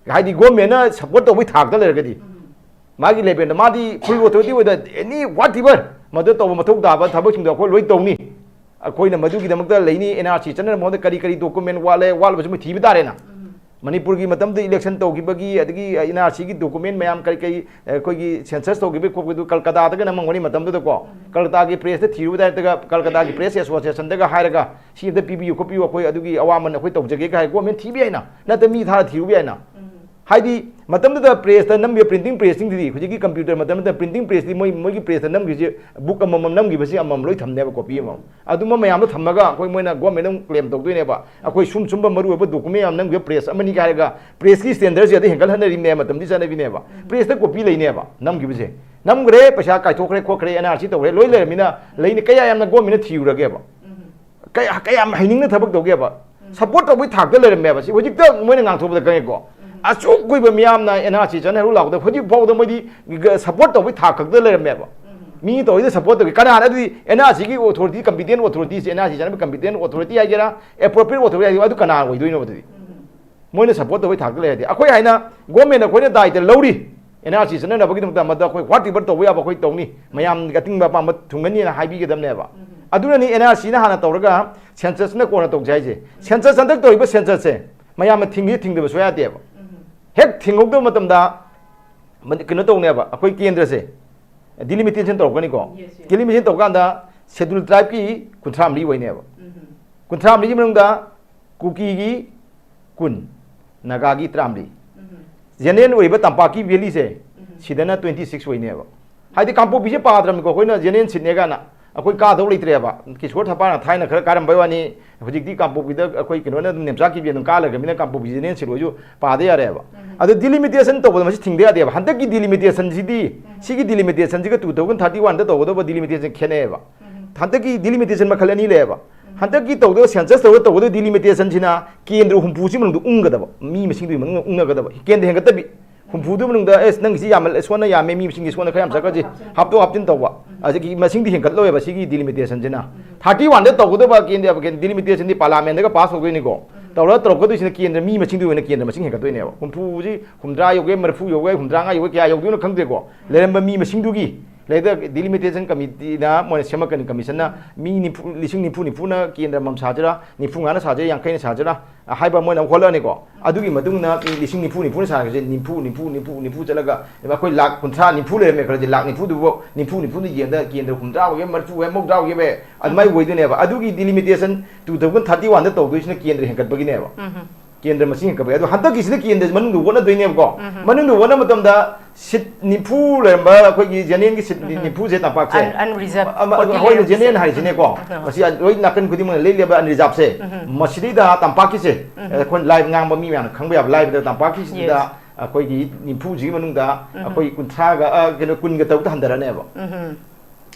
ꯍꯥꯏꯗꯤ ꯒꯣꯔꯃꯦꯟꯅ ꯁꯞꯄꯣꯔꯠ ꯇꯧꯕꯒꯤ ꯊꯥꯛꯇ ꯂꯩꯔꯒꯗꯤ, ꯃꯥꯒꯤ ꯂꯦꯚꯦꯜꯗ ꯃꯥꯗꯤ ꯐꯨꯜ ꯑꯣꯊꯣꯔꯤꯇꯤ ꯑꯣꯏꯗ ꯑꯦꯅꯤ ꯋꯥꯠ ꯏꯚꯔ ꯃꯗꯨ ꯇꯧꯕ ꯃꯊꯧ ꯇꯥꯕ ꯊꯕꯛꯁꯤꯡꯗꯣ ꯑꯩꯈꯣꯏ ꯂꯣꯏ ꯇꯧꯅꯤ꯫ ꯑꯩꯈꯣꯏꯅ ꯃꯗꯨꯒꯤꯗꯃꯛꯇ ꯂꯩꯅꯤ, ꯑꯦꯟ ꯑꯥꯔ ꯁꯤ ꯆꯠꯅꯅꯕ ꯃꯉꯣꯟꯗ ꯀꯔꯤ ꯀꯔꯤ ꯗꯣꯀꯨꯃꯦꯟ ꯋꯥꯠꯂꯦ, ꯋꯥꯠꯂꯕꯁꯨ ꯃꯣꯏ ꯊꯤꯕ ꯇꯥꯔꯦꯅ꯫ ꯃꯅꯤꯄꯨꯔꯒꯤ ꯃꯇꯝꯗ ꯏꯂꯦꯛꯁꯟ ꯇꯧꯈꯤꯕꯒꯤ, ꯑꯗꯒꯤ ꯑꯦꯟ ꯑꯥꯔ ꯁꯤꯒꯤ ꯗꯣꯀꯨꯃꯦꯟ ꯃꯌꯥꯝ ꯀꯔꯤ ꯀꯔꯤ, ꯑꯩꯈꯣꯏꯒꯤ ꯁꯦꯟꯁꯁ ꯇꯧꯈꯤꯕꯒꯤ ꯈꯣꯠꯄꯗꯨ ꯀꯜꯀꯇꯥꯗꯒ ꯅꯝꯃꯝꯒꯅꯤ ꯃꯇꯝꯗꯨꯗꯀꯣ꯫ ꯀꯜꯀꯇꯥꯒꯤ ꯄ꯭ꯔꯦꯁꯇ ꯊꯤꯔꯨꯕꯗꯥꯏꯗꯒ, ꯀꯜꯀꯇꯥꯒꯤ ꯄ꯭ꯔꯦꯁ ꯑꯦꯁꯣꯁꯤꯌꯦꯁꯟꯗꯒ ꯍꯥꯏꯔꯒ, "ꯁꯤ ꯑꯝꯇ ꯄꯤꯕꯤꯌꯨ ꯈꯣꯠꯄꯤꯌꯨ, ꯑꯩꯈꯣꯏ ꯑꯗꯨꯒꯤ ꯑꯋꯥꯃꯟ ꯑꯩꯈꯣꯏ ꯇꯧꯖꯒꯦ" ꯀꯥꯏ ꯒꯣꯔꯃꯦꯟ ꯊꯤꯕ ꯌꯥꯏꯅ, ꯅꯠꯇ꯭ꯔ ꯃꯤ ꯊꯥꯔ ꯊꯤꯔꯨꯕ ꯌꯥꯏꯅ꯫ ꯍꯥꯏꯗꯤ ꯃꯇꯝꯗꯨꯗ ꯄ꯭ꯔꯦꯁꯇ ꯅꯝꯕꯤꯕ ꯄ꯭ꯔꯤꯟꯇꯤꯡ ꯄ꯭ꯔꯦꯁꯁꯤꯡꯗꯨꯗꯤ, ꯍꯧꯖꯤꯛꯀꯤ ꯀꯝꯄ꯭ꯌꯨꯇꯔ ꯃꯇꯝꯗ ꯄ꯭ꯔꯤꯟꯇꯤꯡ ꯄ꯭ꯔꯦꯁꯇꯤ ꯃꯣꯏ, ꯃꯣꯏꯒꯤ ꯄ꯭ꯔꯦꯁꯇ ꯅꯝꯈꯤꯕꯁꯤ ꯕꯨꯛ ꯑꯃꯃꯝ ꯅꯝꯈꯤꯕꯁꯤ ꯑꯃꯃꯝ ꯂꯣꯏ ꯊꯝꯅꯦꯕ, ꯀꯣꯄꯤ ꯑꯃꯃꯝ꯫ ꯑꯗꯨꯝꯕ ꯃꯌꯥꯝꯗꯣ ꯊꯝꯃꯒ ꯑꯩꯈꯣꯏ ꯃꯣꯏꯅ ꯒꯣꯔꯃꯦꯟꯗ ꯑꯃꯨꯛ ꯀ꯭ꯂꯦꯝ ꯇꯧꯗꯣꯏꯅꯦꯕ, "ꯑꯩꯈꯣꯏ ꯁꯨꯝ ꯁꯨꯝꯕ ꯃꯔꯨ ꯑꯣꯏꯕ ꯗꯣꯀꯨꯃꯦꯟ ꯌꯥꯝ ꯅꯝꯈꯤꯕ ꯄ꯭ꯔꯦꯁ ꯑꯃꯅꯤ" ꯍꯥꯏꯔꯒ ꯄ꯭ꯔꯦꯁꯀꯤ ꯁ꯭ꯇꯦꯟꯗꯔꯁꯦ ꯑꯗꯩ ꯍꯦꯟꯒꯠꯍꯟꯅꯔꯤꯕꯅꯦꯕ, ꯃꯇꯝꯗꯤ ꯆꯠꯅꯕꯤꯅꯦꯕ꯫ ꯄ꯭ꯔꯦꯁꯇ ꯀꯣꯄꯤ ꯂꯩꯅꯦꯕ ꯅꯝꯈꯤꯕꯁꯦ꯫ ꯅꯝꯈ꯭ꯔꯦ, ꯄꯩꯁꯥ ꯀꯥꯏꯊꯣꯛꯈ꯭ꯔꯦ, ꯈꯣꯠꯈ꯭ꯔꯦ, ꯑꯦꯟ ꯑꯥꯔ ꯁꯤ ꯇꯧꯈ꯭ꯔꯦ, ꯂꯣꯏ ꯂꯩꯔꯃꯤꯅ ꯂꯩꯅꯤ꯫ ꯀꯌꯥ ꯌꯥꯝꯅ ꯒꯣꯔꯃꯦꯟꯅ ꯊꯤꯔꯨꯔꯒꯦꯕ? ꯀꯌꯥ, ꯀꯌꯥꯝ ꯍꯩꯅꯤꯡꯅ ꯊꯕꯛ ꯇꯧꯒꯦꯕ? ꯁꯞꯄꯣꯔꯠ ꯇꯧꯕꯒꯤ ꯊꯥꯛꯇ ꯂꯩꯔꯝꯃꯦꯕ꯫ ꯁꯤ ꯍꯧꯖꯤꯛꯇ ꯃꯣꯏꯅ ꯉꯥꯡꯊꯣꯛꯄꯗ ꯈꯪꯉꯦꯀꯣ꯫ ꯑꯁꯨꯛ ꯀꯨꯏꯕ ꯃꯤꯌꯥꯝꯅ ꯑꯦꯟ ꯑꯥꯔ ꯁꯤ ꯆꯠꯅꯔꯨ ꯂꯥꯛꯄꯗ ꯍꯧꯖꯤꯛ ꯐꯥꯎꯗ ꯃꯣꯏꯗꯤ ꯁꯞꯄꯣꯔꯠ ꯇꯧꯕꯒꯤ ꯊꯥꯛ ꯈꯛꯇ ꯂꯩꯔꯝꯃꯦꯕ꯫ ꯃꯤ ꯇꯧꯔꯤꯗ ꯁꯞꯄꯣꯔꯠ ꯇꯧꯒꯦ꯫ ꯀꯅꯥꯅ ꯑꯗꯨꯗꯤ ꯑꯦꯟ ꯑꯥꯔ ꯁꯤꯒꯤ ꯑꯣꯊꯣꯔꯤꯇꯤ, ꯀꯝꯄꯤꯇꯦꯟ ꯑꯣꯊꯣꯔꯤꯇꯤꯁꯦ, ꯑꯦꯟ ꯑꯥꯔ ꯁꯤ ꯆꯠꯅꯕ ꯀꯝꯄꯤꯇꯦꯟ ꯑꯣꯊꯣꯔꯤꯇꯤ ꯍꯥꯏꯒꯦꯔꯥ, ꯑꯦꯄ꯭ꯔꯣꯄ꯭ꯔꯤꯌꯦꯠ ꯑꯣꯊꯣꯔꯤꯇꯤ ꯍꯥꯏꯒꯦꯔꯥ, ꯑꯗꯨ ꯀꯅꯥ ꯑꯣꯏꯗꯣꯏꯅꯣꯕ ꯑꯗꯨꯗꯤ? ꯃꯣꯏꯅ ꯁꯞꯄꯣꯔꯠ ꯇꯧꯕꯒꯤ ꯊꯥꯛꯇ ꯂꯩꯔꯗꯤ, ꯑꯩꯈꯣꯏ ꯍꯥꯏꯅ ꯒꯣꯔꯃꯦꯟ ꯑꯩꯈꯣꯏꯅ ꯗꯥꯏꯇ ꯂꯧꯔꯤ, ꯑꯦꯟ ꯑꯥꯔ ꯁꯤ ꯆꯠꯅꯅꯕꯒꯤꯗꯃꯛꯇ ꯃꯗꯨ ꯑꯩꯈꯣꯏ ꯋꯥꯠ ꯏꯚꯔ ꯇꯧꯕ ꯌꯥꯕ ꯑꯩꯈꯣꯏ ꯇꯧꯅꯤ, ꯃꯌꯥꯝꯒꯤ ꯑꯇꯤꯡꯕ ꯑꯄꯥꯝꯕ ꯊꯨꯡꯒꯅꯤꯅ ꯍꯥꯏꯕꯤꯒꯗꯕꯅꯦꯕ꯫ ꯑꯗꯨꯅꯅꯤ ꯑꯦꯟ ꯑꯥꯔ ꯁꯤꯅ ꯍꯥꯟꯅ ꯇꯧꯔꯒ ꯁꯦꯟꯁꯁꯅ ꯀꯣꯟꯅ ꯇꯧꯁꯦ ꯍꯥꯏꯁꯦ꯫ ꯁꯦꯟꯁꯁ ꯍꯟꯗꯛ ꯇꯧꯔꯤꯕ ꯁꯦꯟꯁꯁꯁꯦ ꯃꯌꯥꯝꯅ ꯊꯤꯡꯒꯦ ꯊꯤꯡꯗꯕ ꯁꯨꯡꯌꯥ ꯌꯥꯗꯦꯕ꯫ ꯍꯦꯛ ꯊꯤꯡꯍꯧꯗꯕ ꯃꯇꯝꯗ ꯃꯅꯤ-, ꯀꯩꯅꯣ ꯇꯧꯅꯦꯕ, ꯑꯩꯈꯣꯏ ꯀꯦꯟꯗ꯭ꯔꯁꯦ ꯗꯤꯂꯤꯃꯤꯇꯦꯁꯟ ꯇꯧꯔꯛꯀꯅꯤꯀꯣ꯫ Yes, yes. ꯗꯤꯂꯤꯃꯤꯇꯦꯁꯟ ꯇꯧꯔꯀꯥꯟꯗ ꯁꯦꯗꯨꯜ ꯇ꯭ꯔꯥꯏꯕꯀꯤ ꯀꯨꯟꯊ꯭ꯔꯥ ꯃꯔꯤ ꯑꯣꯏꯅꯦꯕ꯫ ꯀꯨꯟꯊ꯭ꯔꯥ ꯃꯔꯤꯒꯤ ꯃꯅꯨꯡꯗ ꯀꯨꯀꯤꯒꯤ ꯀꯨꯟ, ꯅꯥꯒꯥꯒꯤ ꯇꯔꯥꯃꯔꯤ꯫ ꯖꯦꯅꯦꯔꯦꯜ ꯑꯣꯏꯔꯤꯕ ꯇꯝꯄꯥꯛꯀꯤ ꯚꯦꯂꯤꯁꯦ, ꯁꯤꯗꯅ ꯇ꯭ꯋꯦꯟꯇꯤ ꯁꯤꯛꯁ ꯑꯣꯏꯅꯦꯕ꯫ ꯍꯥꯏꯗꯤ ꯀꯥꯡꯄꯣꯛꯄꯤꯁꯦ ꯄꯥꯗ꯭ꯔꯕꯅꯤꯀꯣ, ꯑꯩꯈꯣꯏꯅ ꯖꯦꯅꯦꯔꯦꯜ ꯁꯤꯠꯅꯦ ꯀꯥꯏꯅ꯫ ꯑꯩꯈꯣꯏ ꯀꯥꯗꯧ ꯂꯩꯇ꯭ꯔꯦꯕ꯫ ꯀꯤꯁꯣꯔ ꯊꯄꯥꯅ ꯊꯥꯏꯅ ꯈꯔ ꯀꯥꯔꯝꯕꯩ ꯋꯥꯅꯤ, ꯍꯧꯖꯤꯛꯇꯤ ꯀꯥꯡꯄꯣꯛꯄꯤꯗ ꯑꯩꯈꯣꯏ ꯀꯩꯅꯣꯅ ꯑꯗꯨꯝ ꯅꯦꯝꯆꯥꯛ ꯀꯤꯕꯤ ꯑꯗꯨꯝ ꯀꯥ ꯂꯩꯔꯃꯤꯅ ꯀꯥꯡꯄꯣꯛꯄꯤ ꯖꯦꯅꯦꯔꯦꯜ ꯁꯤꯠ ꯑꯣꯏꯁꯨ ꯄꯥꯗ ꯌꯥꯔꯦꯕ꯫ ꯑꯗꯣ ꯗꯤꯂꯤꯃꯤꯇꯦꯁꯟ ꯇꯧꯕꯗ ꯃꯁꯤ ꯊꯤꯡꯗ ꯌꯥꯗꯦꯕ꯫ ꯍꯟꯗꯛꯀꯤ ꯗꯤꯂꯤꯃꯤꯇꯦꯁꯟꯁꯤꯗꯤ, ꯁꯤꯒꯤ ꯗꯤꯂꯤꯃꯤꯇꯦꯁꯟꯁꯤꯒ ꯇꯨ ꯊꯥꯎꯖꯟ ꯊꯥꯔꯇꯤ ꯋꯥꯟꯗ ꯇꯧꯒꯗꯧꯕ ꯗꯤꯂꯤꯃꯤꯇꯦꯁꯟ ꯈꯦꯠꯅꯩꯌꯦꯕ꯫ ꯍꯟꯗꯛꯀꯤ ꯗꯤꯂꯤꯃꯤꯇꯦꯁꯟ ꯃꯈꯜ ꯑꯅꯤ ꯂꯩꯌꯦꯕ꯫ ꯍꯟꯗꯛꯀꯤ ꯇꯧꯗꯧꯕ ꯁꯦꯟꯁꯁ ꯇꯧꯗꯧꯕ ꯗꯤꯂꯤꯃꯤꯇꯦꯁꯟꯁꯤꯅ ꯀꯦꯟꯗ꯭ꯔ ꯍꯨꯝꯐꯨꯁꯤ ꯃꯅꯨꯡꯗ ꯎꯪꯒꯗꯕ, ꯃꯤ ꯃꯁꯤꯡꯗꯨꯒꯤ ꯃꯅꯨꯡꯗ ꯎꯪꯅꯒꯗꯕ, ꯀꯦꯟꯗ꯭ꯔ ꯍꯦꯟꯒꯠꯇꯕꯤ꯫ ꯍꯨꯝꯐꯨꯗꯨ ꯃꯅꯨꯡꯗ ꯑꯦꯁ ꯅꯪꯒꯤꯁꯤ ꯌꯥꯝꯃꯜꯂꯦ, ꯁꯣꯟꯅ ꯌꯥꯝꯃꯦ, ꯃꯤ ꯃꯁꯤꯡꯒꯤ ꯁꯣꯟꯅ ꯈꯔ ꯌꯥꯝ ꯆꯠꯈ꯭ꯔꯁꯤ, ꯍꯥꯞꯇꯣꯛ ꯍꯥꯞꯆꯤꯟ ꯇꯧꯕ꯫ ꯑꯗꯒꯤ ꯃꯁꯤꯡꯗꯤ ꯍꯦꯟꯒꯠꯂꯣꯏꯕ ꯁꯤꯒꯤ ꯗꯤꯂꯤꯃꯤꯇꯦꯁꯟꯁꯤꯅ꯫ ꯊꯥꯔꯇꯤ ꯋꯥꯟꯗ ꯇꯧꯒꯗꯕ ꯗꯤꯂꯤꯃꯤꯇꯦꯁꯟꯗꯤ ꯄꯥꯔꯂꯥꯃꯦꯟꯗꯒ ꯄꯥꯁ ꯇꯧꯗꯣꯏꯅꯤꯀꯣ꯫ ꯇꯧꯔꯒ ꯇꯧꯔꯛꯀꯗꯣꯏꯁꯤꯅ ꯀꯦꯟꯗ꯭ꯔ ꯃꯤ ꯃꯁꯤꯡꯗꯨꯒꯤ ꯑꯣꯏꯅ ꯀꯦꯟꯗ꯭ꯔ ꯃꯁꯤꯡ ꯍꯦꯟꯒꯠꯇꯣꯏꯅꯦꯕ꯫ ꯍꯨꯝꯐꯨꯁꯤ ꯍꯨꯝꯗ꯭ꯔꯥ ꯌꯧꯒꯦ, ꯃꯔꯤꯐꯨ ꯌꯧꯒꯦ, ꯍꯨꯝꯗ꯭ꯔꯥ ꯃꯉꯥ ꯌꯧꯒꯦ, ꯀꯌꯥ ꯌꯧꯗꯣꯏꯅꯣ ꯈꯪꯗꯦꯀꯣ꯫ ꯂꯩꯔꯝꯕ ꯃꯤ ꯃꯁꯤꯡꯗꯨꯒꯤ, ꯂꯩꯗ ꯗꯤꯂꯤꯃꯤꯇꯦꯁꯟ ꯀꯃꯤꯇꯤꯅ ꯃꯣꯏꯅ ꯁꯦꯝꯃꯛꯀꯅꯤ ꯀꯃꯤꯁꯟꯅ꯫ ꯃꯤ ꯅꯤꯐꯨ, ꯂꯤꯁꯤꯡ ꯅꯤꯐꯨ ꯅꯤꯐꯨꯅ ꯀꯦꯟꯗ꯭ꯔ ꯑꯃꯃꯝ ꯁꯥꯁꯤꯔꯥ, ꯅꯤꯐꯨ ꯃꯉꯥꯅ ꯁꯥꯁꯤꯔꯥ, ꯌꯥꯡꯈꯩꯅ ꯁꯥꯁꯤꯔꯥ, ꯍꯥꯏꯕ ꯃꯣꯏꯅ ꯑꯃꯨꯛ ꯍꯣꯠꯂꯛꯑꯅꯤꯀꯣ꯫ ꯑꯗꯨꯒꯤ ꯃꯇꯨꯡꯗ ꯃꯤ ꯂꯤꯁꯤꯡ ꯅꯤꯐꯨ ꯅꯤꯐꯨꯅ ꯁꯥꯔꯒꯁꯦ, ꯅꯤꯐꯨ, ꯅꯤꯐꯨ, ꯅꯤꯐꯨ, ꯅꯤꯐꯨ ꯆꯠꯂꯒ ꯑꯩꯈꯣꯏ ꯂꯥꯛ ꯀꯨꯟꯊ꯭ꯔꯥ, ꯅꯤꯐꯨ ꯂꯩꯔꯝꯃꯦ ꯈꯜꯂꯁꯦ, ꯂꯥꯛ ꯅꯤꯐꯨꯗꯨꯕꯨ ꯅꯤꯐꯨ, ꯅꯤꯐꯨꯗ ꯌꯦꯟꯗ ꯀꯦꯟꯗ꯭ꯔ ꯍꯨꯝꯗ꯭ꯔꯥ ꯑꯣꯏꯒꯦ, ꯃꯔꯤꯐꯨ ꯑꯣꯏꯒꯦ, ꯃꯧꯗ꯭ꯔꯥ ꯑꯣꯏꯒꯦ, ꯑꯗꯨꯃꯥꯏꯅ ꯑꯣꯏꯗꯣꯏꯅꯦꯕ꯫ ꯑꯗꯨꯒꯤ ꯗꯤꯂꯤꯃꯤꯇꯦꯁꯟ ꯇꯨ ꯊꯥꯎꯖꯟ ꯊꯥꯔꯇꯤ ꯋꯥꯟꯗ ꯇꯧꯗꯣꯏꯁꯤꯅ ꯀꯦꯟꯗ꯭ꯔ ꯍꯦꯟꯒꯠꯄꯒꯤꯅꯦꯕ꯫ ꯀꯦꯟꯗ꯭ꯔ ꯃꯁꯤꯡ ꯍꯦꯟꯒꯠꯄꯒꯤ꯫ ꯑꯗꯣ ꯍꯟꯗꯛꯀꯤꯁꯤꯅ ꯀꯦꯟꯗ꯭ꯔ ꯃꯅꯨꯡꯗ ꯍꯣꯠꯅꯗꯣꯏꯅꯦꯕꯀꯣ꯫ ꯃꯅꯨꯡꯗ ꯍꯣꯠꯅꯕ ꯃꯇꯝꯗ ꯁꯤꯠ ꯅꯤꯐꯨ ꯂꯩꯔꯝꯕ ꯑꯩꯈꯣꯏꯒꯤ ꯖꯦꯅꯦꯔꯦꯜꯒꯤ ꯁꯤꯠ ꯅꯤꯐꯨꯁꯦ ꯇꯝꯄꯥꯛꯁꯦ, ꯑꯟ- unreserved ꯑꯃ- forty ꯑꯩꯈꯣꯏꯅ ꯂꯩꯔꯝꯃꯤꯁꯦ꯫ ꯖꯦꯅꯦꯔꯦꯜ ꯍꯥꯏꯔꯤꯁꯤꯅꯦꯀꯣ꯫ ꯃꯁꯤ ꯂꯣꯏ ꯅꯥꯀꯟ ꯈꯨꯗꯤꯡꯃꯛꯅ ꯂꯩꯔꯤꯕ ꯑꯟꯔꯤꯖꯥꯕꯁꯦ, ꯃꯁꯤꯗꯩꯗ ꯇꯝꯄꯥꯛꯀꯤꯁꯦ, ꯑꯩꯈꯣꯏꯅ ꯂꯥꯏꯕ ꯉꯥꯡꯕ ꯃꯤ ꯃꯌꯥꯝꯅ ꯈꯪꯕ ꯌꯥꯕ ꯂꯥꯏꯕꯗ ꯇꯝꯄꯥꯛꯀꯤꯁꯤꯗ Yes. ꯑꯩꯈꯣꯏꯒꯤ ꯅꯤꯐꯨꯁꯤꯒꯤ ꯃꯅꯨꯡꯗ ꯑꯩꯈꯣꯏ ꯀꯨꯟꯊ꯭ꯔꯥꯒ, ꯑ, ꯀꯩꯅꯣ, ꯀꯨꯟꯒ ꯇꯔꯨꯛꯇ ꯍꯟꯊꯔꯅꯦꯕ꯫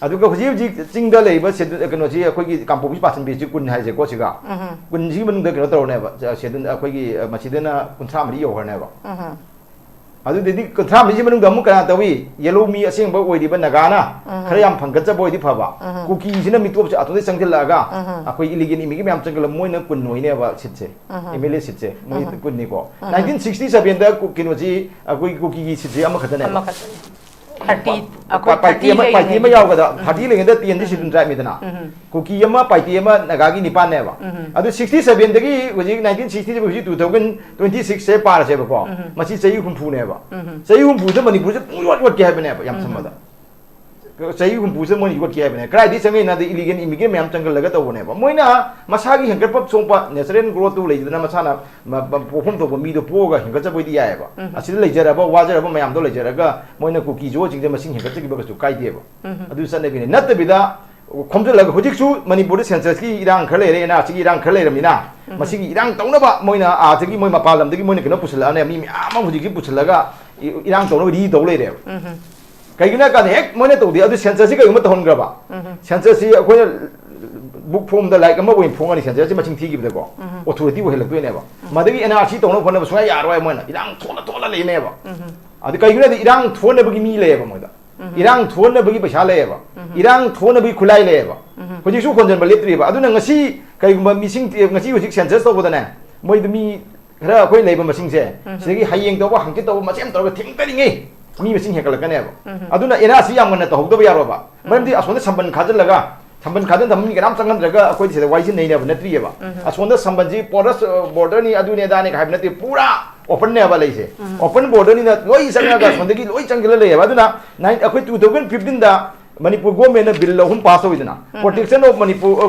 ꯑꯗꯨꯒ ꯍꯧꯖꯤꯛ ꯍꯧꯖꯤꯛ ꯆꯤꯡꯗ ꯂꯩꯔꯤꯕ ꯁꯦꯗꯨ-, ꯀꯩꯅꯣꯁꯤ, ꯑꯩꯈꯣꯏꯒꯤ ꯀꯥꯡꯄꯣꯛꯄꯤ ꯄꯥꯁꯟꯕꯤꯁꯤ ꯀꯨꯟ ꯍꯥꯏꯁꯦꯀꯣ, ꯁꯤꯒ ꯀꯨꯟꯁꯤꯒꯤ ꯃꯅꯨꯡꯗ ꯀꯩꯅꯣ ꯇꯧꯔꯅꯦꯕ, ꯁꯦꯗꯨꯜ ꯑꯩꯈꯣꯏꯒꯤ, ꯑ, ꯃꯁꯤꯗꯅ ꯀꯨꯟꯊ꯭ꯔꯥ ꯃꯔꯤ ꯌꯧꯈ꯭ꯔꯅꯦꯕ꯫ ꯑꯗꯨꯗꯗꯤ ꯀꯨꯟꯊ꯭ꯔꯥ ꯃꯔꯤꯁꯤ ꯃꯅꯨꯡꯗ ꯑꯃꯨꯛ ꯀꯅꯥ ꯇꯧꯏ? ꯌꯦꯜꯂꯧ ꯃꯤ ꯑꯁꯦꯡꯕ ꯑꯣꯏꯔꯤꯕ ꯅꯥꯒꯥꯅ ꯈꯔ ꯌꯥꯝ ꯐꯪꯒꯠꯆꯕ ꯑꯣꯏꯗꯤ ꯐꯕ꯫ ꯀꯨꯀꯤꯁꯤꯅ ꯃꯤꯇꯣꯞꯁꯦ ꯑꯇꯣꯞꯄꯗꯒꯤ ꯆꯪꯁꯤꯜꯂꯛꯑꯒ ꯑꯩꯈꯣꯏ ꯏꯂꯤꯒꯦꯜ ꯏꯃꯤꯒ꯭ꯔꯦꯟ ꯃꯌꯥꯝ ꯆꯪꯁꯤꯜꯂꯒ ꯃꯣꯏꯅ ꯀꯨꯟ ꯑꯣꯏꯅꯦꯕ ꯁꯤꯠꯁꯦ, ꯑꯦꯝ ꯑꯦꯜ ꯑꯦ ꯁꯤꯠꯁꯦ ꯃꯣꯏ ꯀꯨꯟꯅꯤꯀꯣ꯫ ꯅꯥꯏꯟꯇꯤꯟ ꯁꯤꯛꯁꯇꯤ ꯁꯚꯦꯟꯗ ꯀꯩꯅꯣꯁꯤ, ꯑꯩꯈꯣꯏꯒꯤ ꯀꯨꯀꯤꯒꯤ ꯁꯤꯠꯁꯦ ꯑꯃꯈꯛꯇꯅꯦꯕ꯫ ꯑꯃꯈꯛꯇꯅꯤ꯫ ꯊꯥꯔꯇꯤ, ꯄꯥ- ꯑꯩꯈꯣꯏ ꯄꯥꯏꯇꯤ ꯑꯃ, ꯊꯥꯔꯇꯤ ꯄꯥꯏꯇꯤ ꯑꯃ ꯂꯩꯔꯤꯉꯩꯗ꯫ ꯌꯥꯎꯒꯗ, ꯊꯥꯔꯇꯤ ꯂꯩꯉꯩꯗ ꯇꯦꯟꯗꯤ ꯁꯤꯠ ꯇ꯭ꯔꯥꯏꯕꯅꯤꯗꯅ꯫ ꯀꯨꯀꯤ ꯑꯃ, ꯄꯥꯏꯇꯤ ꯑꯃ, ꯅꯥꯒꯥꯒꯤ ꯅꯤꯄꯥꯟꯅꯦꯕ꯫ ꯑꯗꯨ ꯁꯤꯛꯁꯇꯤ ꯁꯚꯦꯟꯗꯒꯤ ꯍꯧꯖꯤꯛ ꯅꯥꯏꯟꯇꯤꯟ ꯁꯤꯛꯁꯇꯤ ꯍꯧꯖꯤꯛ ꯇꯨ ꯊꯥꯎꯖꯟ ꯇ꯭ꯋꯦꯟꯇꯤ ꯁꯤꯛꯁꯁꯦ ꯄꯥꯔꯁꯦꯕꯀꯣ꯫ ꯃꯁꯤ ꯆꯍꯤ ꯍꯨꯝꯐꯨꯅꯦꯕ꯫ ꯆꯍꯤ ꯍꯨꯝꯐꯨꯗ ꯃꯅꯤꯄꯨꯔꯁꯦ ꯄꯨꯡ ꯌꯣꯠ ꯌꯣꯠꯀꯦ ꯍꯥꯏꯕꯅꯦꯕ, ꯌꯥꯝ ꯁꯝꯕꯗ꯫ ꯆꯍꯤ ꯍꯨꯝꯐꯨꯁꯤꯗ ꯃꯣꯏꯅ ꯌꯣꯠꯀꯦ ꯍꯥꯏꯕꯅꯦ꯫ ꯀꯗꯥꯏꯗꯒꯤ ꯆꯪꯉꯛꯏꯅꯣꯗ ꯏꯂꯤꯒꯦꯜ ꯏꯃꯤꯒ꯭ꯔꯦꯟ ꯃꯌꯥꯝ ꯆꯪꯁꯤꯜꯂꯒ ꯇꯧꯕꯅꯦꯕ꯫ ꯃꯣꯏꯅ ꯃꯁꯥꯒꯤ ꯍꯦꯟꯒꯠꯄ ꯆꯣꯡꯄ natural growth ꯇꯨ ꯂꯩꯗꯅ ꯃꯁꯥꯅ ꯃ-, ꯃ-, ꯄꯣꯛꯐꯝ ꯊꯣꯛꯄ ꯃꯤꯗꯣ ꯄꯣꯛꯑꯒ ꯍꯦꯟꯒꯠꯆꯕ ꯑꯣꯏꯗꯤ ꯌꯥꯏꯑꯕ꯫ ꯎꯝ꯫ ꯑꯁꯤꯗ ꯂꯩꯖꯔꯕ ꯋꯥꯖꯔꯕ ꯃꯌꯥꯝꯗꯣ ꯂꯩꯖꯔꯒ ꯃꯣꯏꯅ ꯀꯨꯀꯤ ꯖꯣꯁꯤꯡꯁꯦ ꯃꯁꯤꯡ ꯍꯦꯟꯒꯠꯆꯈꯤꯕ ꯀꯩꯁꯨ ꯀꯥꯏꯗꯦꯕ꯫ ꯎꯝ꯫ ꯑꯗꯨ ꯆꯠꯅꯕꯤꯅꯦ꯫ ꯅꯠꯇꯕꯤꯗ ꯈꯣꯝꯖꯤꯜꯂꯒ ꯍꯧꯖꯤꯛꯁꯨ ꯃꯅꯤꯄꯨꯔꯗ ꯁꯦꯟꯁꯁꯀꯤ ꯏꯔꯥꯡ ꯈꯔ ꯂꯩꯔꯦ, ꯑꯦꯟ ꯑꯥꯔ ꯁꯤꯒꯤ ꯏꯔꯥꯡ ꯈꯔ ꯂꯩꯔꯕꯅꯤꯅ ꯎꯝ꯫ ꯃꯁꯤꯒꯤ ꯏꯔꯥꯡ ꯇꯧꯅꯕ ꯃꯣꯏꯅ ꯑꯥꯗꯒꯤ ꯃꯣꯏ ꯃꯄꯥꯟ ꯂꯝꯗꯒꯤ ꯃꯣꯏꯅ ꯀꯩꯅꯣ ꯄꯨꯁꯤꯜꯂꯛꯑꯅꯦ, ꯃꯤ ꯃꯌꯥꯝ ꯑꯃ ꯍꯧꯖꯤꯛꯁꯤ ꯄꯨꯁꯤꯜꯂꯒ ꯏ-, ꯏꯔꯥꯡ ꯇꯧꯅꯕ ꯔꯤ ꯇꯧ ꯂꯩꯔꯦꯕ꯫ ꯎꯝ꯫ ꯀꯩꯒꯤꯅꯣ ꯍꯥꯏ ꯀꯥꯟꯗ ꯍꯦꯛ ꯃꯣꯏꯅ ꯇꯧꯗꯦ, ꯑꯗꯨ ꯁꯦꯟꯁꯁꯁꯤ ꯀꯩꯒꯨꯝꯕ ꯇꯧꯍꯟꯈ꯭ꯔꯕ, ꯎꯝ꯫ ꯁꯦꯟꯁꯁꯁꯤ ꯑꯩꯈꯣꯏꯅ ꯕꯨꯛ ꯐꯣꯝꯗ ꯂꯥꯏꯔꯤꯛ ꯑꯃ ꯑꯣꯏꯅ ꯐꯣꯡꯉꯅꯤ, ꯁꯦꯟꯁꯁꯁꯤ ꯃꯁꯤꯡ ꯊꯤꯈꯤꯕꯗꯀꯣ ꯎꯝ꯫ ꯑꯣꯊꯣꯔꯤꯇꯤ ꯑꯣꯏꯍꯜꯂꯛꯇꯣꯏꯅꯦꯕ꯫ ꯎꯝ꯫ ꯃꯗꯒꯤ ꯑꯦꯟ ꯑꯥꯔ ꯁꯤ ꯇꯧꯅꯕ ꯍꯣꯠꯅꯕ ꯁꯨꯡꯌꯥ ꯌꯥꯔꯣꯏ꯫ ꯃꯣꯏꯅ ꯏꯔꯥꯡ ꯊꯣꯛꯂ ꯊꯣꯛꯂ ꯂꯩꯅꯦꯕ꯫ ꯎꯝ꯫ ꯑꯗꯨ ꯀꯩꯒꯤꯅꯣ ꯍꯥꯏꯗꯤ ꯏꯔꯥꯡ ꯊꯣꯛꯅꯕꯒꯤ ꯃꯤ ꯂꯩꯌꯦꯕ ꯃꯣꯏꯗ꯫ ꯎꯝ꯫ ꯏꯔꯥꯡ ꯊꯣꯛꯅꯕꯒꯤ ꯄꯩꯁꯥ ꯂꯩꯌꯦꯕ꯫ ꯎꯝ꯫ ꯏꯔꯥꯡ ꯊꯣꯛꯅꯕꯒꯤ ꯈꯨꯠꯂꯥꯏ ꯂꯩꯌꯦꯕ꯫ ꯎꯝ꯫ ꯍꯧꯖꯤꯛꯁꯨ ꯍꯣꯟꯖꯟꯕ ꯂꯦꯞꯇ꯭ꯔꯤꯕ꯫ ꯑꯗꯨꯅ ꯉꯁꯤ ꯀꯩꯒꯨꯝꯕ ꯃꯤꯁꯤꯡ, ꯉꯁꯤ ꯍꯧꯖꯤꯛ ꯁꯦꯟꯁꯁ ꯇꯧꯕꯗꯅꯦ, ꯃꯣꯏꯗ ꯃꯤ ꯈꯔ ꯑꯩꯈꯣꯏ ꯂꯩꯕ ꯃꯁꯤꯡꯁꯦ, ꯎꯝ꯫ ꯁꯤꯗꯒꯤ ꯍꯌꯦꯡ ꯇꯧꯕ, ꯍꯪꯆꯤꯠ ꯇꯧꯕ, ꯃꯁꯦꯝ ꯇꯧꯔꯒ ꯊꯦꯡꯊꯔꯤꯉꯩ ꯃꯤ ꯃꯁꯤꯡ ꯍꯦꯟꯒꯠꯂꯛꯀꯅꯦꯕ꯫ ꯎꯝ꯫ ꯑꯗꯨꯅ ꯑꯦꯟ ꯑꯥꯔ ꯁꯤ ꯌꯥꯝ ꯉꯟꯅ ꯇꯧꯍꯧꯗꯕ ꯌꯥꯔꯣꯏꯕ꯫ ꯎꯝ꯫ ꯃꯔꯝꯗꯤ ꯑꯁꯣꯝꯗ ꯁꯝꯕꯟ ꯈꯥꯖꯤꯜꯂꯒ, ꯁꯝꯕꯟ ꯈꯥꯖꯤꯟ ꯊꯝꯕ ꯃꯤ ꯀꯅꯥꯝ ꯆꯪꯍꯟꯗ꯭ꯔꯒ ꯑꯩꯈꯣꯏ ꯁꯤꯗ ꯋꯥꯏꯁꯤꯟꯅꯩꯅꯦꯕ, ꯅꯠꯇ꯭ꯔꯤꯑꯕ꯫ ꯎꯝ꯫ ꯑꯁꯣꯝꯗ ꯁꯝꯕꯟꯁꯤ ꯄꯣꯔꯁ, ꯑ, ꯕꯣꯔꯗꯔꯅꯤ, ꯑꯗꯨꯅꯦ ꯑꯗꯥꯅꯦ ꯍꯥꯏꯕ ꯅꯠꯇꯦ, ꯄꯨꯔꯥ ꯑꯣꯄꯟꯅꯦꯕ ꯂꯩꯁꯦ꯫ ꯎꯝ꯫ ꯑꯣꯄꯟ ꯕꯣꯔꯗꯔꯅꯤꯅ ꯂꯣꯏ ꯆꯪꯉꯒ ꯑꯁꯣꯝꯗꯒꯤ ꯂꯣꯏ ꯆꯪꯁꯤꯜꯂ ꯂꯩꯌꯦꯕ꯫ ꯑꯗꯨꯅ ꯅꯥꯏꯟ-, ꯑꯩꯈꯣꯏ two thousand fifteen ꯗ ꯃꯅꯤꯄꯨꯔ ꯒꯣꯔꯃꯦꯟꯅ ꯕꯤꯜ ꯑꯍꯨꯝ ꯄꯥꯁ ꯇꯧꯋꯤꯗꯅ, ꯎꯝ꯫ Protection of Manipur, ꯑ,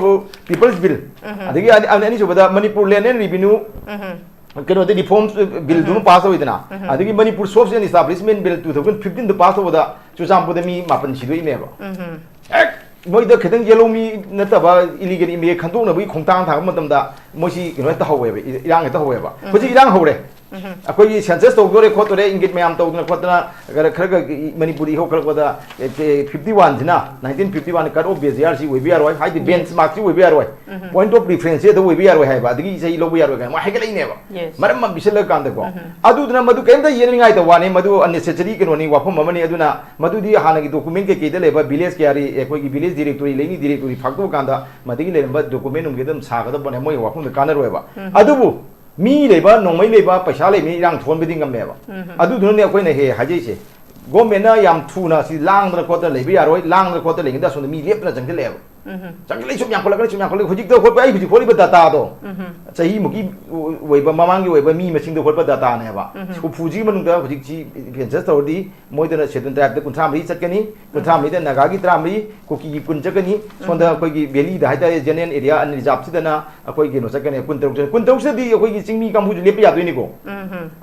People's Bill, ꯎꯝ꯫ ꯑꯗꯒꯤ ꯑꯅꯤ-, ꯑꯅꯤꯁꯨꯕꯗ ꯃꯅꯤꯄꯨꯔ Land and Revenue ꯎꯝ꯫ ꯀꯩꯅꯣꯗ ꯔꯤꯐꯣꯔꯝ ꯕꯤꯜꯗꯨ ꯑꯃ ꯎꯝ꯫ ꯄꯥꯁ ꯇꯧꯋꯤꯗꯅ, ꯎꯝ꯫ ꯑꯗꯒꯤ Manipur Shops and Establishment Bill two thousand fifteen the pass ꯇꯧꯕꯗ ꯆꯨꯔꯆꯥꯟꯄꯨꯔꯗ ꯃꯤ ꯃꯥꯄꯟ ꯁꯤꯗꯣꯛꯏꯅꯦꯕ꯫ ꯎꯝ꯫ ꯍꯦꯛ ꯃꯣꯏꯗ ꯈꯤꯇꯪ ꯌꯦꯜꯍꯧ ꯃꯤ ꯅꯠꯇꯕ ꯏꯂꯤꯒꯦꯜ ꯏꯃꯤꯒ꯭ꯔꯦꯟ ꯈꯟꯗꯣꯛꯅꯕꯒꯤ ꯈꯣꯡꯊꯥꯡ ꯊꯥꯡꯕ ꯃꯇꯝꯗ ꯃꯣꯏꯁꯤ ꯀꯩꯅꯣ ꯍꯦꯛꯇ ꯍꯧꯋꯦꯕ, ꯏ-, ꯏꯔꯥꯡ ꯍꯦꯛꯇ ꯍꯧꯋꯦꯕ꯫ ꯎꯝ꯫ ꯍꯧꯖꯤꯛ ꯏꯔꯥꯡ ꯍꯧꯔꯦ꯫ ꯎꯝ꯫ ꯑꯩꯈꯣꯏꯒꯤ ꯁꯦꯟꯁꯁ ꯇꯧꯗꯣꯔꯦ ꯈꯣꯠꯇꯣꯔꯦ ꯏꯪꯒꯤꯠ ꯃꯌꯥꯝ ꯇꯧꯗꯅ ꯈꯣꯠꯇꯅ ꯈꯔ, ꯈꯔ ꯈꯔ ꯃꯅꯤꯄꯨꯔꯤ ꯏꯍꯧꯈꯠꯂꯛꯄꯗ, ꯑꯦ, ꯐꯤꯐꯇꯤ ꯋꯥꯟꯁꯤꯅ, nineteen fifty one cut off base ꯌꯥꯔꯁꯤ ꯑꯣꯏꯕ ꯌꯥꯔꯣꯏ, ꯍꯥꯏꯗꯤ ꯎꯝ꯫ ꯕꯦꯟꯆ ꯃꯥꯔꯛꯁꯤ ꯑꯣꯏꯕ ꯌꯥꯔꯣꯏ꯫ ꯎꯝ꯫ Point of reference ꯑꯗꯨ ꯑꯣꯏꯕ ꯌꯥꯔꯣꯏ ꯍꯥꯏꯕ, ꯑꯗꯒꯤ ꯆꯍꯤ ꯂꯧꯕ ꯌꯥꯔꯣꯏ ꯀꯥꯏꯅ ꯃꯣꯏ ꯍꯥꯏꯒꯠꯂꯛꯏꯅꯦꯕ꯫ Yes. ꯃꯔꯝ ꯑꯃ ꯄꯤꯁꯤꯜꯂꯀꯥꯟꯗꯀꯣ꯫ ꯎꯝ꯫ ꯑꯗꯨꯗꯨꯅ ꯃꯗꯨ ꯀꯔꯤꯝꯇ ꯌꯦꯠꯅꯤꯡꯉꯥꯏ ꯇꯧꯕ ꯋꯥꯅꯤ, ꯃꯗꯨ unnecessary ꯀꯩꯅꯣꯅꯤ, ꯋꯥꯐꯝ ꯑꯃꯅꯤ꯫ ꯑꯗꯨꯅ ꯃꯗꯨꯗꯤ ꯍꯥꯟꯅꯒꯤ document ꯀꯩꯀꯩꯗ ꯂꯩꯕ village ꯀꯌꯥꯔꯤ, ꯑꯩꯈꯣꯏꯒꯤ village directory, ꯂꯩꯅꯤ directory ꯐꯥꯛꯇꯣꯛꯑꯀꯥꯟꯗ ꯃꯗꯨꯒꯤ ꯂꯩꯔꯝꯕ document ꯅꯨꯡꯒꯤ ꯑꯗꯨꯝ ꯁꯥꯒꯗꯕꯅꯦ, ꯃꯣꯏꯒꯤ ꯋꯥꯐꯝꯗ ꯀꯥꯟꯅꯔꯣꯏꯕ꯫ ꯎꯝ꯫ ꯑꯗꯨꯕꯨ ꯃꯤ ꯂꯩꯕ, ꯅꯣꯡꯃꯩ ꯂꯩꯕ, ꯄꯩꯁꯥ ꯂꯩꯕ ꯃꯤ ꯏꯔꯥꯡ ꯊꯣꯛꯍꯟꯕꯗꯤ ꯉꯝꯃꯦꯕ꯫ ꯎꯝ꯫ ꯑꯗꯨꯗꯨꯅꯅꯦ ꯑꯩꯈꯣꯏꯅ ꯍꯦꯛ ꯍꯥꯏꯖꯩꯁꯦ, ꯒꯣꯔꯃꯦꯟꯅ ꯌꯥꯝ ꯊꯨꯅ ꯁꯤ ꯂꯥꯡꯗꯅ ꯈꯣꯠꯇꯅ ꯂꯩꯕ ꯌꯥꯔꯣꯏ, ꯂꯥꯡꯗꯅ ꯈꯣꯠꯇꯅ ꯂꯩꯉꯩꯗ ꯑꯁꯣꯝꯗ ꯃꯤ ꯂꯦꯞꯇꯅ ꯆꯪꯁꯤꯜꯂꯛꯑꯦꯕ꯫ ꯆꯪꯁꯤꯜꯂꯛꯏ ꯁꯨꯝ ꯌꯥꯝꯈꯠꯂꯛꯀꯅꯤ, ꯁꯨꯝ ꯌꯥꯝꯈꯠꯂꯛꯀꯅꯤ꯫ ꯍꯧꯖꯤꯛꯇ ꯍꯣꯠꯄ, ꯑꯩ ꯍꯧꯖꯤꯛ ꯍꯣꯠꯂꯤꯕ data ꯗꯣ ꯆꯍꯤꯃꯨꯛꯀꯤ ꯑꯣꯏꯕ, ꯃꯃꯥꯡꯒꯤ ꯑꯣꯏꯕ ꯃꯤ ꯃꯁꯤꯡꯗꯣ ꯍꯣꯠꯄ data ꯅꯦꯕ꯫ ꯍꯨꯝꯐꯨꯁꯤꯒꯤ ꯃꯅꯨꯡꯗ ꯍꯧꯖꯤꯛꯁꯤ census ꯇꯧꯔꯗꯤ ꯃꯣꯏꯗꯅ Scheduled Tribe ꯗ ꯀꯨꯟꯊ꯭ꯔꯥ ꯃꯔꯤ ꯆꯠꯀꯅꯤ, ꯀꯨꯟꯊ꯭ꯔꯥ ꯃꯔꯤꯗ ꯅꯥꯒꯥꯒꯤ ꯇꯔꯥꯃꯔꯤ, ꯀꯨꯀꯤꯒꯤ ꯀꯨꯟ ꯆꯠꯀꯅꯤ, ꯁꯣꯝꯗ ꯑꯩꯈꯣꯏꯒꯤ valley ꯗ ꯍꯥꯏꯇꯥꯔꯦ, general area unreserved ꯁꯤꯗꯅ ꯑꯩꯈꯣꯏ ꯀꯩꯅꯣ ꯆꯠꯀꯅꯤ, ꯀꯨꯟꯇꯔꯨꯛ ꯆꯠ-, ꯀꯨꯟꯇꯔꯨꯛꯁꯤꯗꯗꯤ ꯑꯩꯈꯣꯏꯒꯤ ꯆꯤꯡꯃꯤ ꯀꯥꯡꯕꯨꯁꯨ ꯂꯦꯞꯄ ꯌꯥꯗꯣꯏꯅꯤꯀꯣ꯫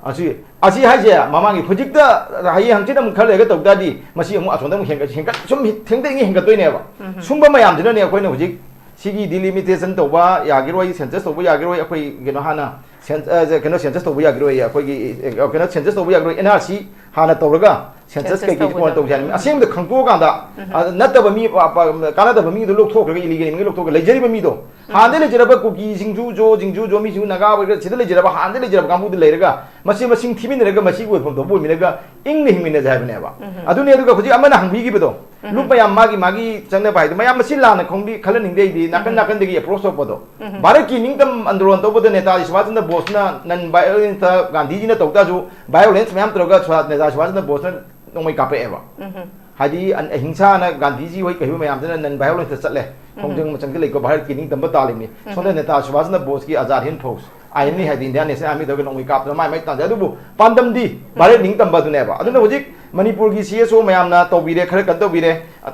ꯑꯁꯤ, ꯑꯁꯤ ꯍꯥꯏꯁꯦ ꯃꯃꯥꯡꯒꯤ ꯍꯧꯖꯤꯛꯇ, ꯍꯌꯦꯡ ꯍꯪꯆꯤꯠ ꯑꯃꯨꯛ ꯈꯔ ꯂꯩꯔꯒ ꯇꯧ ꯇꯥꯔꯗꯤ ꯃꯁꯤ ꯑꯃꯨꯛ ꯑꯁꯣꯝꯗ ꯑꯃꯨꯛ ꯍꯦꯟꯒꯠ, ꯍꯦꯟꯒꯠ, ꯁꯨꯝ ꯊꯦꯡꯗꯔꯤꯉꯩ ꯍꯦꯟꯒꯠꯇꯣꯏꯅꯦꯕ꯫ ꯁꯨꯝꯕ ꯃꯌꯥꯝꯁꯤꯅꯅꯦ ꯑꯩꯈꯣꯏꯅ ꯍꯧꯖꯤꯛ ꯁꯤꯒꯤ delimitation ꯇꯧꯕ ꯌꯥꯈꯤꯔꯣꯏ, census ꯇꯧꯕ ꯌꯥꯈꯤꯔꯣꯏ, ꯑꯩꯈꯣꯏ ꯀꯩꯅꯣ ꯍꯥꯟꯅ cen-, ꯑ, ꯀꯩꯅꯣ census ꯇꯧꯕ ꯌꯥꯈꯤꯔꯣꯏ, ꯑꯩꯈꯣꯏꯒꯤ, ꯑ, ꯀꯩꯅꯣ census ꯇꯧꯕ ꯌꯥꯈꯤꯔꯣꯏ, N R C ꯍꯥꯟꯅ ꯇꯧꯔꯒ census census ꯀꯩꯀꯩ ꯇꯧꯒꯗꯕ꯫ ꯀꯣꯟꯅ ꯇꯧꯁꯦ ꯍꯥꯏꯅ ꯑꯁꯦꯡꯕꯗ ꯈꯪꯗꯣꯛꯑꯀꯥꯟꯗ, ꯑ, ꯅꯠꯇꯕ ꯃꯤ, ꯑ, ꯑ, ꯀꯥꯟꯅꯗꯕ ꯃꯤꯗꯣ ꯂꯧꯊꯣꯛꯈ꯭ꯔꯒ, illegal ꯃꯤ ꯂꯧꯊꯣꯛꯈ꯭ꯔꯒ, ꯂꯩꯖꯔꯤꯕ ꯃꯤꯗꯣ, ꯍꯥꯟꯅꯗꯩ ꯂꯩꯖꯔꯕ ꯀꯨꯀꯤꯁꯤꯡꯁꯨ, ꯖꯣ, ꯖꯤꯡꯖꯨ, ꯖꯣ ꯃꯤꯁꯤꯡꯁꯨ, ꯅꯥꯒꯥ ꯑꯣꯏꯒꯦꯔꯥ, ꯁꯤꯗ ꯂꯩꯖꯔꯕ, ꯍꯥꯟꯅꯗꯩ ꯂꯩꯖꯔꯕ ꯀꯥꯡꯕꯨꯗ ꯂꯩꯔꯒ ꯃꯁꯤ ꯃꯁꯤꯡ ꯊꯤꯃꯤꯟꯅꯔꯒ ꯃꯁꯤꯒꯤ ꯑꯣꯏꯐꯝ ꯊꯣꯛꯄ ꯑꯣꯏꯃꯤꯟꯅꯔꯒ ꯏꯪꯅ ꯍꯤꯡꯃꯤꯟꯅꯁꯦ ꯍꯥꯏꯕꯅꯦꯕ꯫ ꯑꯗꯨꯅꯦ꯫ ꯑꯗꯨꯒ ꯍꯧꯖꯤꯛ ꯑꯃꯅ ꯍꯪꯕꯤꯈꯤꯕꯗꯣ, ꯂꯨꯞ ꯃꯌꯥꯝ ꯃꯥꯒꯤ, ꯃꯥꯒꯤ ꯆꯪꯅꯕ ꯍꯥꯏꯗꯣ, ꯃꯌꯥꯝ ꯃꯁꯤ ꯂꯥꯟꯅ ꯈꯪꯕꯤ-, ꯈꯜꯍꯟꯅꯤꯡꯗꯦ ꯑꯩꯗꯤ, ꯅꯥꯀꯟ ꯅꯥꯀꯟꯗꯒꯤ approach ꯇꯧꯔꯛꯄꯗꯣ꯫ ꯚꯥꯔꯠꯀꯤ ꯅꯤꯡꯇꯝ ꯑꯟꯗꯣꯂꯟ ꯇꯧꯕꯗ ꯅꯦꯇꯥꯖꯤ ꯁꯨꯚꯥꯁ ꯆꯟꯗ꯭ꯔ ꯕꯣꯁꯅ non violence ꯒꯥꯟꯙꯤꯖꯤꯅ ꯇꯧ ꯇꯥꯔꯁꯨ violence ꯃꯌꯥꯝ ꯇꯧꯔꯒ ꯁꯨꯚꯥ-, ꯅꯦꯇꯥꯖꯤ ꯁꯨꯚꯥꯁ ꯆꯟꯗ꯭ꯔ ꯕꯣꯁꯅ ꯅꯣꯡꯃꯩ ꯀꯥꯞꯄꯛꯑꯦꯕ꯫ ꯍꯥꯏꯗꯤ ꯑꯟ-, ꯑꯍꯤꯡꯁꯥꯅ ꯒꯥꯟꯙꯤꯖꯤ ꯍꯣꯏ ꯀꯩꯍꯣꯏ ꯃꯌꯥꯝꯗꯨꯅ non violence ꯆꯠꯂꯦ꯫ ꯈꯣꯡꯖꯪ ꯃꯆꯪꯗ ꯂꯩꯀꯣ, ꯚꯥꯔꯠꯀꯤ ꯅꯤꯡꯇꯝꯕ ꯇꯥꯜꯂꯤꯕꯅꯤ꯫ ꯁꯣꯝꯗ ꯅꯦꯇꯥꯖꯤ ꯁꯨꯚꯥꯁ ꯆꯟꯗ꯭ꯔ ꯕꯣꯁꯀꯤ ꯑꯖꯥꯗ ꯍꯤꯟꯗ ꯐꯧꯖ, ꯑꯥꯏ ꯑꯦꯟ ꯑꯦ ꯍꯥꯏꯗꯤ Indian National Army ꯇꯧꯔꯒ ꯅꯣꯡꯃꯩ ꯀꯥꯞꯇꯅ ꯃꯥꯏ ꯃꯥꯏ ꯇꯥꯟꯖꯩ꯫ ꯑꯗꯨꯕꯨ ꯄꯥꯟꯗꯝꯗꯤ ꯚꯥꯔꯠ ꯅꯤꯡꯇꯝꯕ ꯑꯗꯨꯅꯦꯕ꯫ ꯑꯗꯨꯅ ꯍꯧꯖꯤꯛ ꯃꯅꯤꯄꯨꯔꯒꯤ C S O ꯃꯌꯥꯝꯅ ꯇꯧꯕꯤꯔꯦ, ꯈꯔ ꯀꯟꯅ ꯇꯧꯕꯤꯔꯦ꯫ ꯑ-,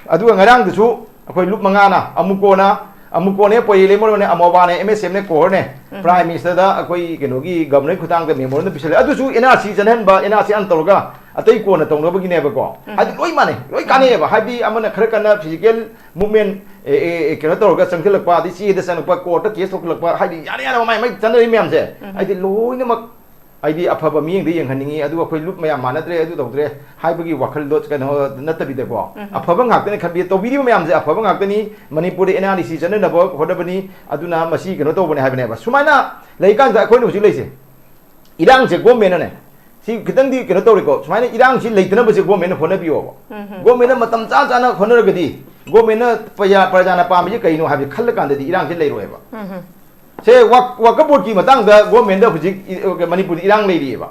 ꯑꯗꯨꯒ ꯉꯔꯥꯡꯗꯨꯁꯨ ꯑꯩꯈꯣꯏ ꯂꯨꯞ ꯃꯉꯥꯅ, ꯑꯃꯨꯀꯣꯅ, ꯑꯃꯨꯀꯣꯅꯦ, ꯄꯣꯌꯦꯂꯦꯃꯣꯔꯣꯅꯦ, ꯑꯃꯣꯕꯥꯅꯦ, ꯑꯦꯝ ꯑꯦꯁ ꯑꯦꯝꯅꯦ, ꯀꯣꯍꯔꯅꯦ, Prime Minister ꯗ ꯑꯩꯈꯣꯏ ꯀꯩꯅꯣꯒꯤ Governor ꯒꯤ ꯈꯨꯠꯊꯥꯡꯗ memorandum ꯄꯤꯁꯜꯂꯦ꯫ ꯑꯗꯨꯁꯨ N R C ꯆꯠꯍꯟꯕ, N R C ꯍꯥꯟꯅ ꯇꯧꯔꯒ ꯑꯇꯩ ꯀꯣꯟꯅ ꯇꯧꯅꯕꯒꯤꯅꯦꯕꯀꯣ꯫ ꯍꯥꯏꯗꯤ ꯂꯣꯏ ꯃꯥꯟꯅꯩ, ꯂꯣꯏ ꯀꯥꯟꯅꯩꯑꯕ꯫ ꯍꯥꯏꯗꯤ ꯑꯃꯅ ꯈꯔ ꯀꯟꯅ physical movement, ꯑꯦ, ꯑꯦ, ꯑꯦ, ꯀꯩꯅꯣ ꯇꯧꯔꯒ ꯆꯪꯁꯤꯜꯂꯛꯄ, ꯑꯗꯩ ꯆꯦꯗ ꯆꯪꯉꯛꯄ, court ꯇ case ꯊꯣꯛꯂꯛꯄ, ꯍꯥꯏꯗꯤ ꯌꯥꯅ ꯌꯥꯅꯕ ꯃꯥꯏ ꯃꯥꯏ ꯆꯠꯅꯔꯤ ꯃꯌꯥꯝꯁꯦ, ꯍꯥꯏꯗꯤ ꯂꯣꯏꯅꯃꯛ ꯍꯥꯏꯗꯤ ꯑꯐꯕ ꯃꯤꯠꯌꯦꯡꯗ ꯌꯦꯡꯍꯟꯅꯤꯡꯉꯤ, ꯑꯗꯨꯒ ꯑꯩꯈꯣꯏ ꯂꯨꯞ ꯃꯌꯥꯝ ꯃꯥꯟꯅꯗ꯭ꯔꯦ, ꯑꯗꯨ ꯇꯧꯗ꯭ꯔꯦ ꯍꯥꯏꯕꯒꯤ ꯋꯥꯈꯜꯗꯣ ꯀꯩꯅꯣ ꯅꯠꯇꯕꯤꯗꯀꯣ, ꯑꯐꯕ ꯉꯥꯛꯇꯅꯤ ꯈꯟꯕꯤ, ꯇꯧꯕꯤꯔꯤꯕ ꯃꯌꯥꯝꯁꯦ ꯑꯐꯕ ꯉꯥꯛꯇꯅꯤ꯫ ꯃꯅꯤꯄꯨꯔꯗ N R C ꯆꯠꯅꯅꯕ ꯍꯣꯠꯅꯕꯅꯤ, ꯑꯗꯨꯅ ꯃꯁꯤ ꯀꯩꯅꯣ ꯇꯧꯕꯅꯦ ꯍꯥꯏꯕꯅꯦꯕ꯫ ꯁꯨꯃꯥꯏꯅ ꯂꯩꯀꯥꯟꯁꯤꯗ ꯑꯩꯈꯣꯏꯅ ꯍꯧꯖꯤꯛ ꯂꯩꯁꯦ, ꯏꯔꯥꯡꯁꯦ government ꯅꯅꯦ, ꯁꯤ ꯈꯤꯇꯪꯗꯤ ꯀꯩꯅꯣ ꯇꯧꯔꯦꯀꯣ, ꯁꯨꯃꯥꯏꯅ ꯏꯔꯥꯡꯁꯤ ꯂꯩꯇꯅꯕꯁꯦ government ꯅ ꯍꯣꯠꯅꯕꯤꯌꯣꯕ꯫ Government ꯅ ꯃꯇꯝ ꯆꯥ ꯆꯥꯅ ꯍꯣꯠꯅꯔꯒꯗꯤ, government ꯅ ꯄ꯭ꯔꯖꯥ, ꯄ꯭ꯔꯖꯥꯅ ꯄꯥꯝꯃꯤꯁꯦ ꯀꯩꯅꯣ ꯍꯥꯏꯕꯁꯦ ꯈꯜꯂꯀꯥꯟꯗꯗꯤ ꯏꯔꯥꯡꯁꯦ ꯂꯩꯔꯣꯏꯕ꯫ ꯁꯦ, ꯋꯛ-, ꯋꯛꯐ ꯕꯣꯔꯗꯀꯤ ꯃꯇꯥꯡꯗ government ꯗ ꯍꯧꯖꯤꯛ ꯏ-, ꯃꯅꯤꯄꯨꯔꯗ ꯏꯔꯥꯡ ꯂꯩꯔꯤꯑꯕ꯫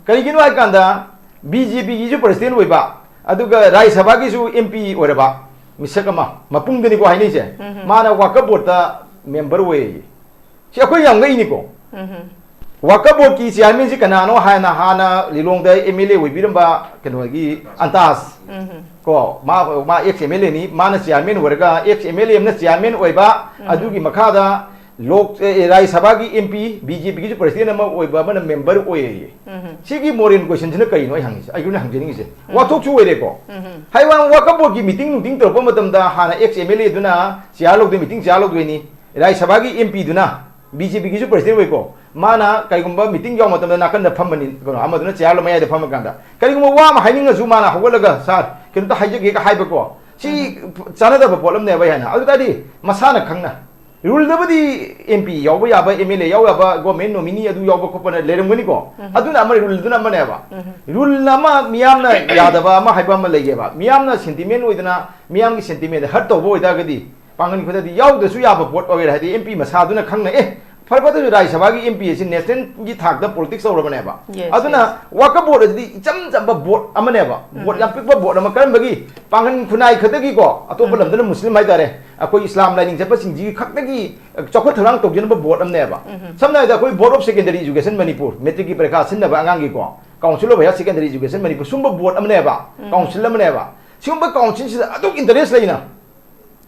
ꯀꯔꯤꯒꯤꯅꯣ ꯍꯥꯏ ꯀꯥꯟꯗ, B J P ꯒꯤꯁꯨ president ꯑꯣꯏꯕ, ꯑꯗꯨꯒ ꯔꯥꯖ꯭ꯌ ꯁꯚꯥꯒꯤꯁꯨ M P ꯑꯣꯏꯔꯕ, ꯃꯤꯁꯛ ꯑꯃ, ꯃꯄꯨꯡꯗꯅꯤꯀꯣ ꯍꯥꯏꯅꯩꯁꯦ, ꯎꯝ꯫ ꯃꯥꯅ ꯋꯥꯀꯞ ꯕꯣꯔꯗꯇ ꯃꯦꯝꯕꯔ ꯑꯣꯏꯌꯦ꯫ ꯁꯤ ꯑꯩꯈꯣꯏ ꯌꯥꯝ ꯉꯛꯏꯅꯤꯀꯣ꯫ ꯎꯝ꯫ ꯋꯥꯀꯞ ꯕꯣꯔꯗꯀꯤ ꯆꯤꯌꯥꯔꯃꯦꯟꯁꯤ ꯀꯅꯥꯅꯣ ꯍꯥꯏꯅ, ꯍꯥꯟꯅ ꯂꯤꯂꯣꯡꯗ ꯑꯦꯝ ꯑꯦꯜ ꯑꯦ ꯑꯣꯏꯕꯤꯔꯝꯕ ꯀꯩꯅꯣꯒꯤ ꯑꯟꯇꯥꯖ, ꯎꯝ꯫ ꯀꯣ, ꯃꯥ, ꯃꯥ ꯑꯦꯛꯁ ꯑꯦꯝ ꯑꯦꯜ ꯑꯦꯅꯤ, ꯃꯥꯅ ꯆꯤꯌꯥꯔꯃꯦꯟ ꯑꯣꯏꯔꯒ, ꯑꯦꯛꯁ ꯑꯦꯝ ꯑꯦꯜ ꯑꯦ ꯑꯃꯅ ꯆꯤꯌꯥꯔꯃꯦꯟ ꯑꯣꯏꯕ, ꯎꯝ꯫ ꯑꯗꯨꯒꯤ ꯃꯈꯥꯗ ꯂꯣꯛ, ꯑꯦ, ꯔꯥꯖ꯭ꯌ ꯁꯚꯥꯒꯤ ꯑꯦꯝ ꯄꯤ, ꯕꯤ ꯖꯦ ꯄꯤꯒꯤꯁꯨ ꯄ꯭ꯔꯁꯤꯗꯦꯟ ꯑꯃ ꯑꯣꯏꯕ ꯑꯃꯅ ꯃꯦꯝꯕꯔ ꯑꯣꯏꯌꯦ꯫ ꯎꯝ꯫ ꯁꯤꯒꯤ ꯃꯣꯔꯦꯜ ꯀꯣꯏꯁꯟꯁꯤꯅ ꯀꯔꯤꯅꯣ ꯑꯩ ꯍꯪꯉꯤꯁꯦ, ꯑꯩꯈꯣꯏꯅ ꯍꯪꯖꯅꯤꯡꯉꯤꯁꯦ? ꯎꯝ꯫ ꯋꯥꯊꯣꯛꯁꯨ ꯑꯣꯏꯔꯦꯀꯣ꯫ ꯎꯝ꯫ ꯍꯥꯏ ꯋꯥꯅꯤ, ꯋꯥꯀꯞ ꯕꯣꯔꯗꯀꯤ ꯃꯤꯇꯤꯡ ꯅꯨꯡꯇꯤꯡ ꯇꯧꯔꯛꯄ ꯃꯇꯝꯗ ꯍꯥꯟꯅ ꯑꯦꯛꯁ ꯑꯦꯝ ꯑꯦꯜ ꯑꯦꯗꯨꯅ ꯆꯤꯌꯥꯔ ꯂꯧꯗꯣꯏ, ꯃꯤꯇꯤꯡ ꯆꯤꯌꯥꯔ ꯂꯧꯗꯣꯏꯅꯤ꯫ ꯔꯥꯖ꯭ꯌ ꯁꯚꯥꯒꯤ ꯑꯦꯝ ꯄꯤꯗꯨꯅ, ꯕꯤ ꯖꯦ ꯄꯤꯒꯤꯁꯨ ꯄ꯭ꯔꯁꯤꯗꯦꯟ ꯑꯣꯏꯀꯣ, ꯃꯥꯅ ꯀꯩꯒꯨꯝꯕ ꯃꯤꯇꯤꯡ ꯌꯥꯎꯕ ꯃꯇꯝꯗ ꯅꯥꯀꯟꯗ ꯐꯝꯃꯅꯤ, ꯀꯩꯅꯣ, ꯑꯃꯗꯨꯅ ꯆꯤꯌꯥꯔ ꯃꯌꯥꯏꯗ ꯐꯝꯃꯀꯥꯟꯗ ꯀꯔꯤꯒꯨꯝꯕ ꯋꯥ ꯑꯃ ꯍꯥꯏꯅꯤꯡꯉꯁꯨ ꯃꯥꯅ ꯍꯧꯒꯠꯂꯒ, "ꯁꯥꯔ, ꯀꯩꯅꯣꯝꯇ ꯍꯥꯏꯖꯒꯦꯒ" ꯍꯥꯏꯕꯀꯣ꯫ ꯁꯤ ꯎꯝ꯫ ꯆꯥꯟꯅꯗꯕ ꯄꯣꯠ ꯑꯃꯅꯦꯕ꯫ ꯑꯩ ꯍꯥꯏꯅ, ꯑꯗꯨ ꯇꯥꯔꯗꯤ ꯃꯁꯥꯅ ꯈꯪꯅ ꯔꯨꯜꯗꯕꯨꯗꯤ ꯑꯦꯝ ꯄꯤ ꯌꯥꯎꯕ ꯌꯥꯕ, ꯑꯦꯝ ꯑꯦꯜ ꯑꯦ ꯌꯥꯎꯕ ꯌꯥꯕ, ꯒꯣꯔꯃꯦꯟ ꯅꯣꯃꯤꯅꯤ ꯑꯗꯨ ꯌꯥꯎꯕ ꯈꯣꯠꯄꯅ ꯂꯩꯔꯝꯒꯅꯤꯀꯣ꯫ ꯎꯝ꯫ ꯑꯗꯨꯅ ꯑꯃ, ꯔꯨꯜꯗꯨꯅ ꯑꯃꯅꯦꯕ꯫ ꯎꯝ꯫ ꯔꯨꯜ ꯑꯃ ꯃꯤꯌꯥꯝꯅ ꯌꯥꯗꯕ ꯑꯃ ꯍꯥꯏꯕ ꯑꯃ ꯂꯩꯌꯦꯕ꯫ ꯃꯤꯌꯥꯝꯅ ꯁꯦꯟꯇꯤꯃꯦꯟ ꯑꯣꯏꯗꯅ, ꯃꯤꯌꯥꯝꯒꯤ ꯁꯦꯟꯇꯤꯃꯦꯟꯗ ꯍꯔꯠ ꯇꯧꯕ ꯑꯣꯏꯇꯥꯔꯒꯗꯤ, ꯄꯥꯡꯒꯜ ꯈꯨꯗꯛꯇꯤ ꯌꯥꯎꯗ꯭ꯔꯁꯨ ꯌꯥꯕ ꯄꯣꯠ ꯑꯣꯏꯔꯦ꯫ ꯍꯥꯏꯗꯤ ꯑꯦꯝ ꯄꯤ ꯃꯁꯥꯗꯨꯅ ꯈꯪꯅ, ꯑꯦ, ꯐꯔꯦ ꯐꯠꯇ꯭ꯔꯁꯨ ꯔꯥꯖ꯭ꯌ ꯁꯚꯥꯒꯤ ꯑꯦꯝ ꯄꯤ ꯑꯁꯤ ꯅꯦꯁꯅꯦꯜꯒꯤ ꯊꯥꯛꯇ ꯄꯣꯂꯤꯇꯤꯛꯁ ꯇꯧꯔꯕꯅꯦꯕ꯫ Yes, ꯑꯗꯨꯅ yes. ꯋꯥꯀꯞ ꯕꯣꯔꯗ ꯑꯁꯤꯗꯤ ꯏꯆꯝ ꯆꯝꯕ ꯕꯣꯔꯗ ꯑꯃꯅꯦꯕ, ꯕꯣꯔꯗ ꯎꯝ꯫ ꯌꯥꯝ ꯄꯤꯛꯄ ꯕꯣꯔꯗ ꯑꯃ, ꯀꯔꯝꯕꯒꯤ ꯄꯥꯡꯒꯜ ꯈꯨꯟꯅꯥꯏ ꯈꯛꯇꯒꯤꯀꯣ, ꯑꯇꯣꯞꯄ ꯎꯝ꯫ ꯂꯝꯗꯅ ꯃꯨꯁꯂꯤꯝ ꯍꯥꯏꯇꯥꯔꯦ, ꯑꯩꯈꯣꯏ ꯏꯁꯂꯥꯝ ꯂꯥꯏꯅꯤꯡ ꯆꯠꯄꯁꯤꯡꯁꯤꯒꯤ ꯈꯛꯇꯒꯤ ꯆꯥꯎꯈꯠ ꯊꯧꯔꯥꯡ ꯇꯧꯖꯅꯕ ꯕꯣꯔꯗ ꯑꯃꯅꯦꯕ꯫ ꯎꯝ꯫ ꯁꯝꯅ ꯍꯥꯏꯔꯕꯗ ꯑꯩꯈꯣꯏ Board of Secondary Education Manipur, ꯃꯦꯇ꯭ꯔꯤꯛꯀꯤ ꯄꯔꯤꯈꯥ ꯁꯤꯟꯅꯕ ꯑꯉꯥꯡꯒꯤꯀꯣ, Council of Higher Secondary Education Manipur, ꯁꯨꯝꯕ ꯕꯣꯔꯗ ꯑꯃꯅꯦꯕ, ꯎꯝ꯫ ꯀꯥꯎꯟꯁꯤꯜ ꯑꯃꯅꯦꯕ꯫ ꯁꯤꯒꯨꯝꯕ ꯀꯥꯎꯟꯁꯤꯜꯁꯤꯗ ꯑꯗꯨꯛ ꯏꯟꯇꯔꯦꯁ ꯂꯩꯅ,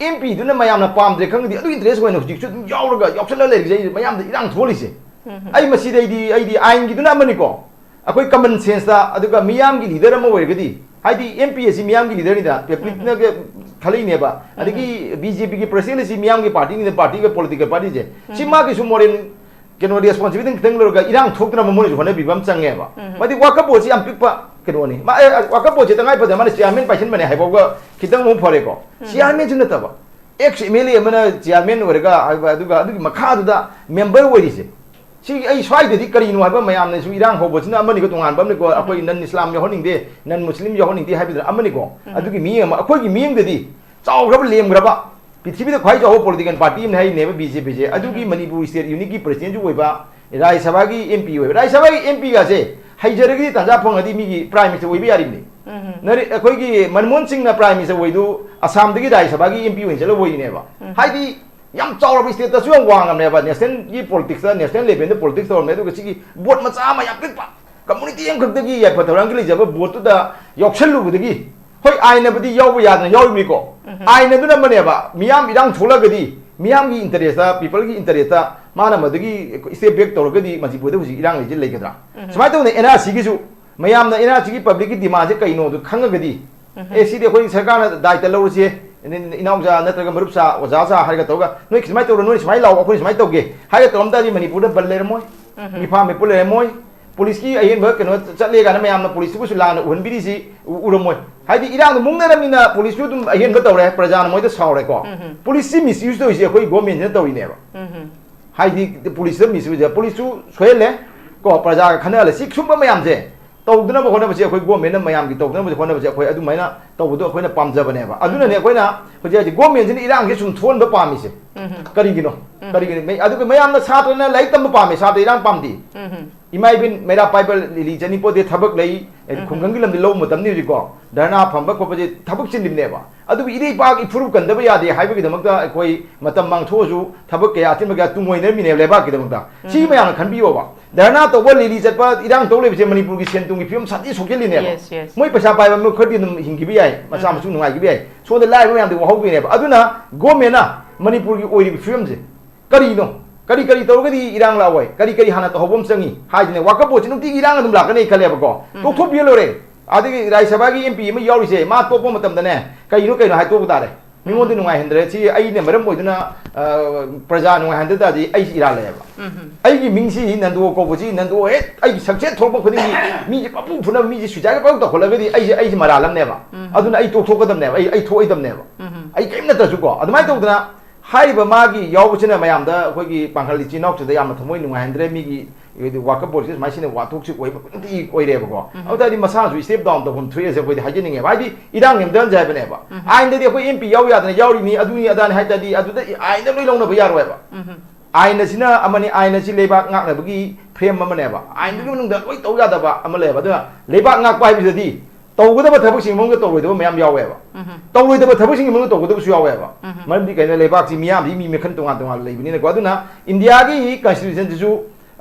ꯑꯦꯝ ꯄꯤꯗꯨꯅ ꯃꯌꯥꯝꯅ ꯄꯥꯝꯗ꯭ꯔꯦ ꯈꯪꯗꯦ, ꯑꯗꯨ ꯏꯟꯇꯔꯦꯁ ꯑꯣꯏꯅ ꯍꯧꯖꯤꯛꯁꯨ ꯑꯗꯨꯝ ꯌꯥꯎꯔꯒ, ꯌꯥꯎꯁꯜꯂ ꯂꯩꯔꯤꯁꯦ, ꯑꯩ ꯃꯌꯥꯝꯗ ꯏꯔꯥꯡ ꯊꯣꯛꯍꯜꯂꯤꯁꯦ꯫ ꯎꯝ꯫ ꯑꯩ ꯃꯁꯤꯗꯩꯗꯤ, ꯑꯩꯗꯤ ꯑꯥꯏꯟꯒꯤꯗꯨꯅ ꯑꯃꯅꯤꯀꯣ, ꯑꯩꯈꯣꯏ ꯀꯃꯟ ꯁꯦꯟꯁꯇ, ꯑꯗꯨꯒ ꯃꯤꯌꯥꯝꯒꯤ ꯂꯤꯗꯔ ꯑꯃ ꯑꯣꯏꯔꯒꯗꯤ, ꯍꯥꯏꯗꯤ ꯑꯦꯝ ꯄꯤ ꯑꯁꯤ ꯃꯤꯌꯥꯝꯒꯤ ꯂꯤꯗꯔꯅꯤꯗ, ꯄꯕ꯭ꯂꯤꯛꯅ ꯎꯝ꯫ ꯈꯜꯂꯛꯏꯅꯦꯕ, ꯎꯝ꯫ ꯑꯗꯒꯤ ꯕꯤ ꯖꯦ ꯄꯤꯒꯤ ꯄ꯭ꯔꯁꯤꯗꯦꯟ ꯑꯁꯤ ꯃꯤꯌꯥꯝꯒꯤ ꯄꯥꯔꯇꯤꯅꯤꯗ, ꯄꯥꯔꯇꯤꯒ ꯄꯣꯂꯤꯇꯤꯀꯦꯜ ꯄꯥꯔꯇꯤꯁꯦ, ꯁꯤ ꯎꯝ꯫ ꯃꯥꯒꯤꯁꯨ ꯃꯣꯔꯦꯜ ꯀꯩꯅꯣ, ꯔꯦꯁꯄꯣꯟꯁꯤꯕꯤꯂꯤꯇꯤ ꯈꯤꯇꯪ ꯂꯧꯔꯒ ꯏꯔꯥꯡ ꯊꯣꯛꯇꯅꯕ ꯃꯣꯏꯅꯁꯨ ꯍꯣꯠꯅꯕꯤꯕ ꯑꯃ ꯆꯪꯉꯦꯕ꯫ ꯎꯝ꯫ ꯃꯗꯤ ꯋꯥꯀꯞ ꯕꯣꯔꯗꯁꯤ ꯌꯥꯝ ꯄꯤꯛꯄ ꯀꯩꯅꯣꯅꯤ꯫ ꯃꯥ, ꯑꯦ, ꯋꯥꯀꯞ ꯕꯣꯔꯗꯁꯤ ꯇꯉꯥꯏ ꯐꯗꯅ ꯃꯥꯅ ꯆꯤꯌꯥꯔꯃꯦꯟ ꯄꯥꯏꯁꯤꯟꯕꯅꯦ ꯍꯥꯏꯐꯥꯎꯕ ꯈꯤꯇꯪ ꯑꯃꯨꯛ ꯐꯔꯦꯀꯣ꯫ ꯎꯝ꯫ ꯆꯤꯌꯥꯔꯃꯦꯟꯁꯨ ꯅꯠꯇꯕ, ꯑꯦꯛꯁ ꯑꯦꯝ ꯑꯦꯜ ꯑꯦ ꯑꯃꯅ ꯆꯤꯌꯥꯔꯃꯦꯟ ꯑꯣꯏꯔꯒ, ꯑꯗꯨꯒ ꯑꯗꯨꯒꯤ ꯃꯈꯥꯗꯨꯗ ꯃꯦꯝꯕꯔ ꯑꯣꯏꯔꯤꯁꯦ꯫ ꯁꯤ ꯑꯩ ꯁ꯭ꯋꯥꯏꯗꯗꯤ ꯀꯔꯤꯅꯣ ꯍꯥꯏꯕ, ꯃꯌꯥꯝꯅꯁꯨ ꯏꯔꯥꯡ ꯍꯧꯕꯁꯤꯅ ꯑꯃꯅꯤꯀꯣ, ꯇꯣꯉꯥꯟꯕ ꯑꯃꯅꯤꯀꯣ, ꯎꯝ꯫ ꯑꯩꯈꯣꯏ ꯅꯟ ꯏꯁꯂꯥꯝ ꯌꯥꯎꯍꯟꯅꯤꯡꯗꯦ, ꯅꯟ ꯃꯨꯁꯂꯤꯝ ꯌꯥꯎꯍꯟꯅꯤꯡꯗꯦ ꯍꯥꯏꯕꯗꯨꯅ ꯑꯃꯅꯤꯀꯣ꯫ ꯎꯝ꯫ ꯑꯗꯨꯒꯤ ꯃꯤꯠꯌꯦꯡ ꯑꯃ, ꯑꯩꯈꯣꯏꯒꯤ ꯃꯤꯠꯌꯦꯡꯗꯗꯤ ꯆꯥꯎꯈ꯭ꯔꯕ, ꯂꯦꯝꯈ꯭ꯔꯕ, ꯄ꯭ꯔꯤꯊꯤꯕꯤꯗ ꯈ꯭ꯋꯥꯏ ꯆꯥꯎꯕ ꯄꯣꯂꯤꯇꯤꯀꯦꯜ ꯄꯥꯔꯇꯤ ꯑꯃꯅꯤ ꯍꯥꯏꯔꯤꯅꯦꯕ ꯕꯤ ꯖꯦ ꯄꯤꯁꯦ꯫ ꯑꯗꯨꯒꯤ ꯎꯝ꯫ ꯃꯅꯤꯄꯨꯔ ꯁ꯭ꯇꯦꯠ ꯌꯨꯅꯤꯠꯀꯤ ꯄ꯭ꯔꯁꯤꯗꯦꯟꯁꯨ ꯑꯣꯏꯕ, ꯔꯥꯖ꯭ꯌ ꯁꯚꯥꯒꯤ ꯑꯦꯝ ꯄꯤ ꯑꯣꯏꯕ, ꯔꯥꯖ꯭ꯌ ꯁꯚꯥꯒꯤ ꯑꯦꯝ ꯄꯤꯒꯁꯦ ꯍꯩꯖꯔꯒꯗꯤ, ꯇꯥꯟꯖꯥ ꯐꯪꯉꯗꯤ ꯃꯤꯒꯤ ꯄ꯭ꯔꯥꯏꯝ ꯃꯤꯅꯤꯁꯇꯔ ꯑꯣꯏꯕ ꯌꯥꯔꯤꯕꯅꯤ꯫ ꯅꯔꯦ-, ꯑꯩꯈꯣꯏꯒꯤ ꯃꯟꯃꯣꯍꯟ ꯁꯤꯡꯅ ꯄ꯭ꯔꯥꯏꯝ ꯃꯤꯅꯤꯁꯇꯔ ꯑꯣꯏꯗꯨ ꯑꯁꯥꯝꯗꯒꯤ ꯔꯥꯖ꯭ꯌ ꯁꯚꯥꯒꯤ ꯑꯦꯝ ꯄꯤ ꯑꯣꯏꯅ ꯆꯠꯂ ꯑꯣꯏꯔꯤꯅꯦꯕ꯫ ꯍꯥꯏꯗꯤ ꯌꯥꯝ ꯆꯥꯎꯔꯕ ꯁ꯭ꯇꯦꯠꯇꯁꯨ ꯌꯥꯝ ꯋꯥꯡꯉꯝꯅꯦꯕ, ꯅꯦꯁꯅꯦꯜꯒꯤ ꯄꯣꯂꯤꯇꯤꯛꯁꯇ, ꯅꯦꯁꯅꯦꯜ ꯂꯦꯚꯦꯜꯗ ꯄꯣꯂꯤꯇꯤꯛꯁ ꯇꯧꯔꯝꯃꯦ꯫ ꯑꯗꯨꯒ ꯁꯤꯒꯤ ꯕꯣꯠ ꯃꯆꯥ ꯑꯃ ꯌꯥꯝ ꯄꯤꯛꯄ ꯀꯝꯃꯨꯅꯤꯇꯤ ꯑꯃꯈꯛꯇꯒꯤ ꯌꯥꯏꯐ ꯊꯧꯔꯥꯡꯒꯤ ꯂꯩꯖꯕ ꯕꯣꯠꯇꯨꯗ ꯌꯥꯎꯁꯜꯂꯨꯕꯗꯒꯤ, ꯍꯣꯏ, ꯑꯥꯏꯟꯅꯕꯨꯗꯤ ꯌꯥꯎꯕ ꯌꯥꯗꯅ ꯌꯥꯎꯔꯤꯕꯅꯤꯀꯣ꯫ ꯑꯥꯏꯟ ꯑꯗꯨꯅ ꯑꯃꯅꯦꯕ, ꯃꯤꯌꯥꯝ ꯏꯔꯥꯡ ꯊꯣꯛꯂꯒꯗꯤ, ꯃꯤꯌꯥꯝꯒꯤ ꯏꯟꯇꯔꯦꯁꯇ, ꯄꯤꯄꯜꯒꯤ ꯏꯟꯇꯔꯦꯁꯇ ꯃꯥꯅ ꯃꯗꯨꯒꯤ ꯁ꯭ꯇꯦꯞ ꯕꯦꯛ ꯇꯧꯔꯒꯗꯤ ꯃꯅꯤꯄꯨꯔꯗ ꯍꯧꯖꯤꯛ ꯏꯔꯥꯡ ꯂꯩꯁꯦ ꯂꯩꯒꯗ꯭ꯔꯥ? ꯁꯨꯃꯥꯏꯅ ꯇꯧꯗꯅ ꯑꯦꯟ ꯑꯥꯔ ꯁꯤꯒꯤꯁꯨ ꯃꯌꯥꯝꯅ ꯑꯦꯟ ꯑꯥꯔ ꯁꯤꯒꯤ ꯄꯕ꯭ꯂꯤꯛꯀꯤ ꯗꯤꯃꯥꯟꯁꯦ ꯀꯩꯅꯣꯗꯨ ꯈꯪꯉꯒꯗꯤ, "ꯑꯦ, ꯁꯤꯗꯤ ꯑꯩꯈꯣꯏ ꯁꯔꯀꯥꯔꯅ ꯗꯥꯏꯇ ꯂꯧꯔꯁꯦ, ꯏꯅꯥꯎꯆꯥ ꯅꯠꯇ꯭ꯔꯒ ꯃꯔꯨꯞꯆꯥ, ꯑꯣꯖꯥꯆꯥ ꯍꯥꯏꯔꯒ ꯇꯧꯔꯒ, ꯅꯣꯏ ꯁꯨꯃꯥꯏꯅ ꯇꯧꯔꯣ, ꯅꯣꯏ ꯁꯨꯃꯥꯏꯅ ꯂꯥꯛꯑꯣ, ꯑꯩꯈꯣꯏ ꯁꯨꯃꯥꯏꯅ ꯇꯧꯒꯦ" ꯍꯥꯏꯔꯒ ꯇꯧꯔꯝ ꯇꯥꯔꯗꯤ ꯃꯅꯤꯄꯨꯔꯗ ꯕꯟ ꯂꯩꯔꯝꯃꯣꯏ, ꯃꯤꯐꯥ ꯃꯤꯄꯨ ꯂꯩꯔꯝꯃꯣꯏ, ꯄꯨꯂꯤꯁꯀꯤ ꯑꯍꯦꯟꯕ ꯀꯩꯅꯣ ꯆꯠꯂꯦ ꯀꯥꯏꯅ ꯃꯌꯥꯝꯅ ꯄꯨꯂꯤꯁꯇꯨꯕꯨꯁꯨ ꯂꯥꯟꯅ ꯎꯍꯟꯕꯤꯔꯤꯁꯤ ꯎ-, ꯎꯔꯝꯃꯣꯏ꯫ ꯍꯥꯏꯗꯤ ꯏꯔꯥꯡꯗꯣ ꯃꯨꯛꯅꯔꯝꯅꯤꯅ ꯄꯨꯂꯤꯁꯁꯨ ꯑꯗꯨꯝ ꯑꯍꯦꯟꯕ ꯇꯧꯔꯦ, ꯄ꯭ꯔꯖꯥꯅ ꯃꯣꯏꯗ ꯁꯥꯎꯔꯦꯀꯣ꯫ ꯄꯨꯂꯤꯁꯁꯤ ꯃꯤꯁꯌꯨꯁ ꯇꯧꯔꯤꯁꯦ ꯑꯩꯈꯣꯏ ꯒꯣꯔꯃꯦꯟꯁꯤꯅ ꯇꯧꯔꯤꯅꯦꯕ꯫ ꯍꯥꯏꯗꯤ ꯄꯨꯂꯤꯁꯇ ꯃꯤꯁꯌꯨꯁ, ꯄꯨꯂꯤꯁꯁꯨ ꯁꯣꯏꯍꯜꯂꯦ ꯀꯣ, ꯄ꯭ꯔꯖꯥꯒ ꯈꯟꯅꯍꯜꯂꯦ꯫ ꯁꯤ ꯁꯨꯝꯕ ꯃꯌꯥꯝꯁꯦ ꯇꯧꯗꯅꯕ ꯍꯣꯠꯅꯕꯁꯦ ꯑꯩꯈꯣꯏ ꯒꯣꯔꯃꯦꯟꯅ ꯃꯌꯥꯝꯒꯤ ꯇꯧꯗꯅꯕ ꯍꯣꯠꯅꯕꯁꯦ ꯑꯩꯈꯣꯏ ꯑꯗꯨꯃꯥꯏꯅ ꯇꯧꯕꯗꯣ ꯑꯩꯈꯣꯏꯅ ꯄꯥꯝꯖꯕꯅꯦꯕ꯫ ꯑꯗꯨꯅꯅꯦ ꯑꯩꯈꯣꯏꯅ ꯍꯧꯖꯤꯛ ꯍꯧꯖꯤꯛ ꯒꯣꯔꯃꯦꯟꯁꯤꯅ ꯏꯔꯥꯡꯁꯦ ꯁꯨꯝ ꯊꯣꯛꯍꯟꯕ ꯄꯥꯝꯃꯤꯁꯦ꯫ ꯀꯔꯤꯒꯤꯅꯣ? ꯀꯔꯤꯒꯤꯅꯣ? ꯃꯩ-, ꯑꯗꯨꯒ ꯃꯌꯥꯝꯅ ꯁꯥꯇ꯭ꯔꯅ ꯂꯥꯏꯔꯤꯛ ꯇꯝꯕ ꯄꯥꯝꯃꯦ, ꯁꯥꯇ꯭ꯔ ꯏꯔꯥꯡ ꯄꯥꯝꯗꯦ꯫ ꯏꯃꯥ ꯏꯕꯦꯟ ꯃꯩꯔꯥ ꯄꯥꯏꯕ ꯂꯤꯂꯤ ꯆꯠꯅꯤꯡꯄꯣꯠꯇꯦ, ꯊꯕꯛ ꯂꯩ, ꯈꯨꯡꯒꯪꯒꯤ ꯂꯝꯗ ꯂꯧ ꯃꯇꯝꯅꯤ ꯍꯧꯖꯤꯛꯀꯣ, ꯙꯔꯅꯥ ꯐꯝꯕ ꯈꯣꯠꯄꯁꯦ ꯊꯕꯛ ꯆꯤꯜꯂꯤꯕꯅꯦꯕ꯫ ꯑꯗꯨꯕꯨ ꯏꯔꯩ ꯏꯄꯥꯛ ꯏꯐꯨꯔꯨꯞ ꯀꯟꯗꯕ ꯌꯥꯗꯦ ꯍꯥꯏꯕꯒꯤꯗꯃꯛꯇ ꯑꯩꯈꯣꯏ ꯃꯇꯝ ꯃꯥꯡꯊꯣꯛꯑꯁꯨ ꯊꯕꯛ ꯀꯌꯥ ꯑꯆꯤꯟꯕ ꯀꯌꯥ ꯇꯨꯡꯑꯣꯏꯅꯔꯝꯃꯤꯅꯦꯕ ꯂꯩꯕꯥꯛꯀꯤꯗꯃꯛꯇ꯫ ꯁꯤ ꯃꯌꯥꯝꯅ ꯈꯟꯕꯤꯌꯣꯕ꯫ ꯙꯔꯅꯥ ꯇꯧꯕ, ꯂꯤꯂꯤ ꯆꯠꯄ, ꯏꯔꯥꯡ ꯇꯧ ꯂꯩꯕꯁꯦ ꯃꯅꯤꯄꯨꯔꯒꯤ ꯁꯦꯟ ꯊꯨꯝꯒꯤ ꯐꯤꯕꯝ ꯁꯥꯊꯤ ꯁꯣꯛꯆꯜꯂꯤꯅꯦꯕ꯫ Yes, yes. ꯃꯣꯏ ꯄꯩꯁꯥ ꯄꯥꯏꯕ ꯃꯤ ꯈꯔꯗꯤ ꯑꯗꯨꯝ ꯍꯤꯡꯈꯤꯕ ꯌꯥꯏ, ꯃꯆꯥ ꯃꯁꯨ ꯅꯨꯡꯉꯥꯏꯈꯤꯕ ꯌꯥꯏ, ꯁꯣꯝꯗ ꯂꯥꯏꯔꯕ ꯃꯌꯥꯝꯗꯤ ꯋꯥꯍꯧꯗꯣꯏꯅꯦꯕ꯫ ꯑꯗꯨꯅ ꯒꯣꯔꯃꯦꯟꯅ ꯃꯅꯤꯄꯨꯔꯒꯤ ꯑꯣꯏꯔꯤꯕ ꯐꯤꯕꯝꯁꯦ ꯀꯔꯤꯅꯣ? ꯀꯔꯤ ꯀꯔꯤ ꯇꯧꯔꯒꯗꯤ ꯏꯔꯥꯡ ꯂꯥꯛꯑꯣꯏ? ꯀꯔꯤ ꯀꯔꯤ ꯍꯥꯟꯅ ꯇꯧꯍꯧꯕ ꯑꯃ ꯆꯪꯉꯤ ꯍꯥꯏꯁꯤꯅꯦ꯫ ꯋꯥꯀꯠ ꯕꯣꯠꯁꯤ ꯅꯨꯡꯇꯤꯒꯤ ꯏꯔꯥꯡ ꯑꯗꯨꯝ ꯂꯥꯛꯀꯅꯤ ꯈꯜꯂꯦꯕꯀꯣ꯫ ꯇꯣꯛꯊꯣꯛꯄꯤꯔ ꯂꯣꯏꯔꯦ꯫ ꯑꯗꯒꯤ ꯔꯥꯖ꯭ꯌ ꯁꯚꯥꯒꯤ ꯑꯦꯝ ꯄꯤ ꯑꯃ ꯌꯥꯎꯔꯤꯁꯦ, ꯃꯥ ꯇꯣꯛꯄ ꯃꯇꯝꯗꯅꯦ, ꯀꯩꯅꯣ ꯀꯩꯅꯣ ꯍꯥꯏꯗꯣꯛꯄ ꯇꯥꯔꯦ꯫ ꯃꯤꯉꯣꯟꯗ ꯅꯨꯡꯉꯥꯏꯍꯟꯗ꯭ꯔꯦ, ꯁꯤ ꯑꯩꯅ ꯃꯔꯝ ꯑꯣꯏꯗꯨꯅ, ꯑ, ꯄ꯭ꯔꯖꯥ ꯅꯨꯡꯉꯥꯏꯍꯟꯗ ꯇꯥꯔꯗꯤ ꯑꯩꯁꯦ ꯏꯔꯥꯜꯂꯦꯕ꯫ ꯑꯩꯒꯤ ꯃꯤꯡꯁꯤ ꯅꯟꯗꯣ ꯀꯧꯕꯁꯤ, ꯅꯟꯗꯣ ꯍꯦꯛ ꯑꯩꯒꯤ ꯁꯛꯁꯦꯁ ꯊꯣꯛꯂꯛꯄ ꯈꯨꯗꯤꯡꯒꯤ ꯃꯤꯁꯦ ꯄꯪꯐꯨ ꯐꯨꯅꯕ, ꯃꯤꯁꯦ ꯁꯨꯏꯁꯥꯏꯗ ꯄꯪꯇꯧ ꯇꯧꯈꯠꯂꯒꯗꯤ ꯑꯩꯁꯦ, ꯑꯩꯁꯦ ꯃꯔꯥꯜ ꯑꯃꯅꯦꯕ꯫ ꯑꯗꯨꯅ ꯑꯩ ꯇꯣꯛꯊꯣꯛꯀꯗꯕꯅꯦꯕ, ꯑꯩ, ꯑꯩ ꯊꯣꯛꯑꯣꯏꯗꯕꯅꯦꯕ꯫ ꯑꯩ ꯀꯔꯤꯝ ꯅꯠꯇ꯭ꯔꯁꯨꯀꯣ꯫ ꯑꯗꯨꯃꯥꯏꯅ ꯇꯧꯗꯅ ꯍꯥꯏꯔꯤꯕ ꯃꯥꯒꯤ ꯌꯥꯎꯕꯁꯤꯅ ꯃꯌꯥꯝꯗ, ꯑꯩꯈꯣꯏꯒꯤ ꯄꯥꯡꯒꯜ ꯏꯆꯤꯜ ꯏꯅꯥꯎꯁꯤꯗ ꯌꯥꯝꯅ ꯊꯃꯣꯏ ꯅꯨꯡꯉꯥꯏꯍꯟꯗ꯭ꯔꯦ꯫ ꯃꯤꯒꯤ ꯋꯥꯀꯠ ꯕꯣꯠꯁꯦ ꯁꯨꯃꯥꯏꯅ ꯁꯤꯅ ꯋꯥꯊꯣꯛꯁꯤ ꯑꯣꯏꯕ ꯈꯨꯗꯤꯡꯒꯤ ꯑꯣꯏꯔꯦꯕꯀꯣ꯫ ꯑꯗꯨ ꯇꯥꯔꯗꯤ ꯃꯁꯥꯅꯁꯨ ꯁ꯭ꯇꯦꯞ ꯗꯥꯎꯟ ꯇꯧꯐꯝ ꯊꯣꯛꯑꯦꯁꯦ ꯑꯩꯈꯣꯏꯗꯤ ꯍꯥꯏꯖꯅꯤꯡꯉꯦꯕ꯫ ꯍꯥꯏꯗꯤ ꯏꯔꯥꯡ ꯅꯦꯝꯊꯍꯟꯁꯦ ꯍꯥꯏꯕꯅꯦꯕ꯫ ꯑꯥꯏꯟꯗꯗꯤ ꯑꯩꯈꯣꯏ ꯑꯦꯝ ꯄꯤ ꯌꯥꯎ ꯌꯥꯗꯅ ꯌꯥꯎꯔꯤꯅꯤ, ꯑꯗꯨꯅꯤ ꯑꯗꯥꯅꯤ ꯍꯥꯏ ꯇꯥꯔꯗꯤ ꯑꯗꯨꯗ ꯑꯥꯏꯟꯗ ꯂꯣꯏ ꯂꯧꯅꯕ ꯌꯥꯔꯣꯏꯕ꯫ ꯑꯥꯏꯟ ꯑꯁꯤꯅ ꯑꯃꯅꯤ, ꯑꯥꯏꯟ ꯑꯁꯤ ꯂꯩꯕꯥꯛ ꯉꯥꯛꯅꯕꯒꯤ ꯐ꯭ꯔꯦꯝ ꯑꯃꯅꯦꯕ꯫ ꯑꯥꯏꯟꯗꯨꯒꯤ ꯃꯅꯨꯡꯗ ꯂꯣꯏ ꯇꯧ ꯌꯥꯗꯕ ꯑꯃ ꯂꯩꯌꯦꯕ꯫ ꯑꯗꯨꯅ ꯂꯩꯕꯥꯛ ꯉꯥꯛꯄ ꯍꯥꯏꯕꯁꯤꯗꯗꯤ ꯇꯧꯒꯗꯕ ꯊꯕꯛꯁꯤꯡꯒꯤ ꯃꯅꯨꯡꯗ ꯇꯧꯔꯣꯏꯗꯕ ꯃꯌꯥꯝ ꯌꯥꯎꯋꯦꯕ꯫ ꯎꯝ꯫ ꯇꯧꯔꯣꯏꯗꯕ ꯊꯕꯛꯁꯤꯡꯒꯤ ꯃꯅꯨꯡꯗ ꯇꯧꯒꯗꯕꯁꯨ ꯌꯥꯎꯋꯦꯕ꯫ ꯎꯝ꯫ ꯃꯔꯝꯗꯤ ꯀꯩꯅꯣ, ꯂꯩꯕꯥꯛꯁꯤ ꯃꯤꯌꯥꯝꯁꯤ ꯃꯤ ꯃꯈꯜ ꯇꯣꯉꯥꯟ ꯇꯣꯉꯥꯟ ꯂꯩꯕꯅꯤꯅꯀꯣ꯫ ꯑꯗꯨꯅ ꯏꯟꯗꯤꯌꯥꯒꯤ ꯀꯟꯁꯇꯤꯇ꯭ꯌꯨꯁꯟꯁꯤꯁꯨ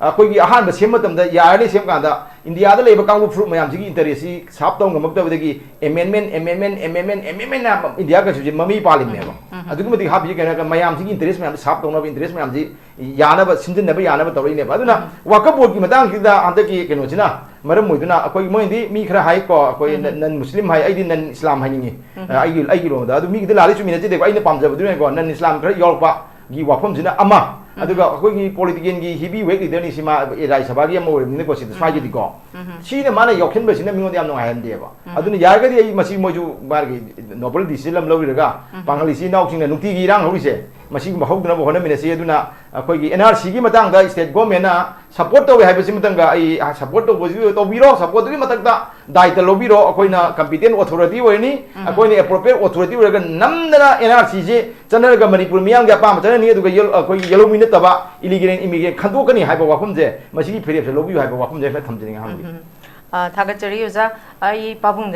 ꯑꯩꯈꯣꯏꯒꯤ ꯑꯍꯥꯟꯕ ꯁꯦꯝꯕ ꯃꯇꯝꯗ, ꯌꯥꯔꯅꯤ ꯁꯦꯝꯕ ꯀꯥꯟꯗ, ꯏꯟꯗꯤꯌꯥꯗ ꯂꯩꯕ ꯀꯥꯡꯕꯨ ꯐꯨꯔꯨꯞ ꯃꯌꯥꯝꯁꯤꯒꯤ ꯏꯟꯇꯔꯦꯁ꯭ꯠꯁꯤ ꯁꯥꯔꯞ ꯇꯧ ꯉꯝꯃꯛꯇꯕꯗꯒꯤ ꯑꯦꯃꯦꯟꯃꯦꯟ, ꯑꯦꯃꯦꯟꯃꯦꯟ, ꯑꯦꯃꯦꯟꯃꯦꯟ, ꯑꯦꯃꯦꯟꯃꯦꯟꯅ ꯏꯟꯗꯤꯌꯥ ꯀꯟꯁꯇꯤꯇ꯭ꯌꯨꯁꯟ ꯃꯃꯤ ꯄꯥꯜꯂꯤꯕꯅꯦꯕ꯫ ꯎꯝ, ꯎꯝ꯫ ꯑꯗꯨꯛꯀꯤ ꯃꯇꯤꯛ ꯍꯥꯞꯄꯤꯁꯤ ꯀꯩꯅꯣ ꯍꯥꯏꯔꯒ, ꯃꯌꯥꯝꯁꯤꯒꯤ ꯏꯟꯇꯔꯦꯁ꯭ꯠ ꯃꯌꯥꯝꯁꯤ ꯁꯥꯔꯞ ꯇꯧꯅꯕ, ꯏꯟꯇꯔꯦꯁ꯭ꯠ ꯃꯌꯥꯝꯁꯤ ꯌꯥꯅꯕ, ꯁꯤꯟꯖꯤꯟꯅꯕ ꯌꯥꯅꯕ ꯇꯧꯔꯛꯏꯅꯦꯕ꯫ ꯑꯗꯨꯅ ꯎꯝ꯫ ꯋꯥꯀꯐ ꯕꯣꯔꯗꯀꯤ ꯃꯇꯥꯡꯁꯤꯗ ꯍꯟꯗꯛꯀꯤ ꯀꯩꯅꯣꯁꯤꯅ ꯃꯔꯝ ꯑꯣꯏꯗꯨꯅ ꯑꯩꯈꯣꯏ, ꯃꯣꯏꯅꯗꯤ ꯃꯤ ꯈꯔ ꯍꯥꯏꯀꯣ, ꯑꯩꯈꯣꯏ ꯎꯝ꯫ ꯅꯟ ꯃꯨꯁꯂꯤꯝ ꯍꯥꯏ, ꯑꯩꯗꯤ ꯅꯟ ꯏꯁꯂꯥꯝ ꯍꯥꯏꯅꯤꯡꯉꯤ꯫ ꯎꯝ꯫ ꯑꯩꯒꯤ, ꯑꯩꯒꯤ ꯂꯣꯟꯗ꯫ ꯑꯗꯨ ꯃꯤꯒꯤꯗꯤ ꯂꯥꯜꯂꯤ ꯆꯨꯝꯃꯤ ꯅꯠꯆꯗꯦꯀꯣ, ꯑꯩꯅ ꯄꯥꯝꯖꯕꯗꯨꯅꯀꯣ, ꯅꯟ ꯏꯁꯂꯥꯝ ꯈꯔ ꯌꯥꯎꯔꯛꯄꯒꯤ ꯋꯥꯐꯝꯁꯤꯅ ꯑꯃ, ꯎꯝ꯫ ꯑꯗꯨꯒ ꯑꯩꯈꯣꯏꯒꯤ ꯄꯣꯂꯤꯇꯤꯀꯦꯜꯒꯤ ꯍꯦꯚꯤ ꯋꯦꯠ ꯂꯤꯗꯔꯅꯤ ꯁꯤ ꯃꯥ, ꯔꯥꯖ꯭ꯌ ꯁꯚꯥꯒꯤ ꯑꯃ ꯑꯣꯏꯔꯕꯅꯤꯅꯀꯣ, ꯁꯤꯗ ꯎꯝ꯫ ꯁ꯭ꯋꯥꯏꯒꯤꯗꯤꯀꯣ꯫ ꯎꯝ꯫ ꯁꯤꯅ ꯃꯥꯅ ꯌꯥꯎꯁꯤꯟꯕꯁꯤꯅ ꯃꯤꯉꯣꯟꯗ ꯌꯥꯝ ꯅꯨꯡꯉꯥꯏꯍꯟꯗꯦꯕ꯫ ꯎꯝ꯫ ꯑꯗꯨꯅ ꯌꯥꯔꯒꯗꯤ ꯑꯩ ꯃꯁꯤ ꯃꯣꯏꯁꯨ ꯃꯥꯒꯤ ꯅꯣꯕꯦꯜ ꯗꯤꯁꯤꯖꯟ ꯑꯃ ꯂꯧꯕꯤꯔꯒ, ꯎꯝ꯫ ꯄꯥꯡꯒꯜ ꯏꯆꯤꯜ ꯏꯅꯥꯎꯁꯤꯡꯅ ꯅꯨꯡꯇꯤꯒꯤ ꯏꯔꯥꯡ ꯍꯧꯔꯤꯁꯦ, ꯃꯁꯤꯒꯨꯝꯕ ꯍꯧꯗꯅꯕ ꯍꯣꯠꯅꯃꯤꯟꯅꯁꯤ꯫ ꯑꯗꯨꯅ ꯑꯩꯈꯣꯏꯒꯤ ꯑꯦꯟ ꯑꯥꯔ ꯁꯤꯒꯤ ꯃꯇꯥꯡꯗ ꯁ꯭ꯇꯦꯠ ꯒꯣꯔꯃꯦꯟꯅ ꯁꯄꯣꯔꯠ ꯇꯧꯋꯦ ꯍꯥꯏꯕꯁꯤꯃꯇꯪꯒ ꯑꯩ ꯁꯄꯣꯔꯠ ꯇꯧꯕꯁꯤ ꯇꯧꯕꯤꯔꯣ, ꯁꯄꯣꯔꯠꯇꯨꯒꯤ ꯃꯊꯛꯇ ꯗꯥꯏꯇ ꯂꯧꯕꯤꯔꯣ꯫ ꯑꯩꯈꯣꯏꯅ ꯀꯝꯄꯤꯇꯦꯟ ꯑꯣꯊꯣꯔꯤꯇꯤ ꯑꯣꯏꯔꯅꯤ, ꯎꯝ꯫ ꯑꯩꯈꯣꯏꯅ ꯑꯦꯄ꯭ꯔꯣꯄ꯭ꯔꯤꯌꯦꯠ ꯑꯣꯊꯣꯔꯤꯇꯤ ꯑꯣꯏꯔꯒ ꯅꯝꯗꯅ ꯑꯦꯟ ꯑꯥꯔ ꯁꯤꯁꯦ ꯆꯠꯅꯔꯒ ꯃꯅꯤꯄꯨꯔ ꯃꯤꯌꯥꯝꯒꯤ ꯑꯄꯥꯝꯕ ꯆꯠꯅꯅꯤ, ꯑꯗꯨꯒ ꯌꯦꯜ-, ꯑꯩꯈꯣꯏꯒꯤ ꯌꯦꯜꯍꯧꯃꯤ ꯅꯠꯇꯕ ꯏꯂꯤꯒꯦꯜ ꯏꯃꯤꯒ꯭ꯔꯦꯟ ꯈꯟꯗꯣꯛꯀꯅꯤ ꯍꯥꯏꯕ ꯋꯥꯐꯝꯁꯦ, ꯃꯁꯤꯒꯤ ꯐꯤꯔꯦꯞꯁꯦ ꯂꯧꯕꯤꯌꯨ ꯍꯥꯏꯕ ꯋꯥꯐꯝꯁꯦ ꯈꯔ ꯊꯝꯖꯅꯤꯡꯉꯤ ꯑꯍꯥꯟꯕꯒꯤ꯫ ꯎꯝ꯫ ꯑ, ꯊꯥꯒꯠꯆꯔꯤ ꯑꯣꯖꯥ꯫ ꯑꯩ ꯄꯥꯕꯨꯡꯗ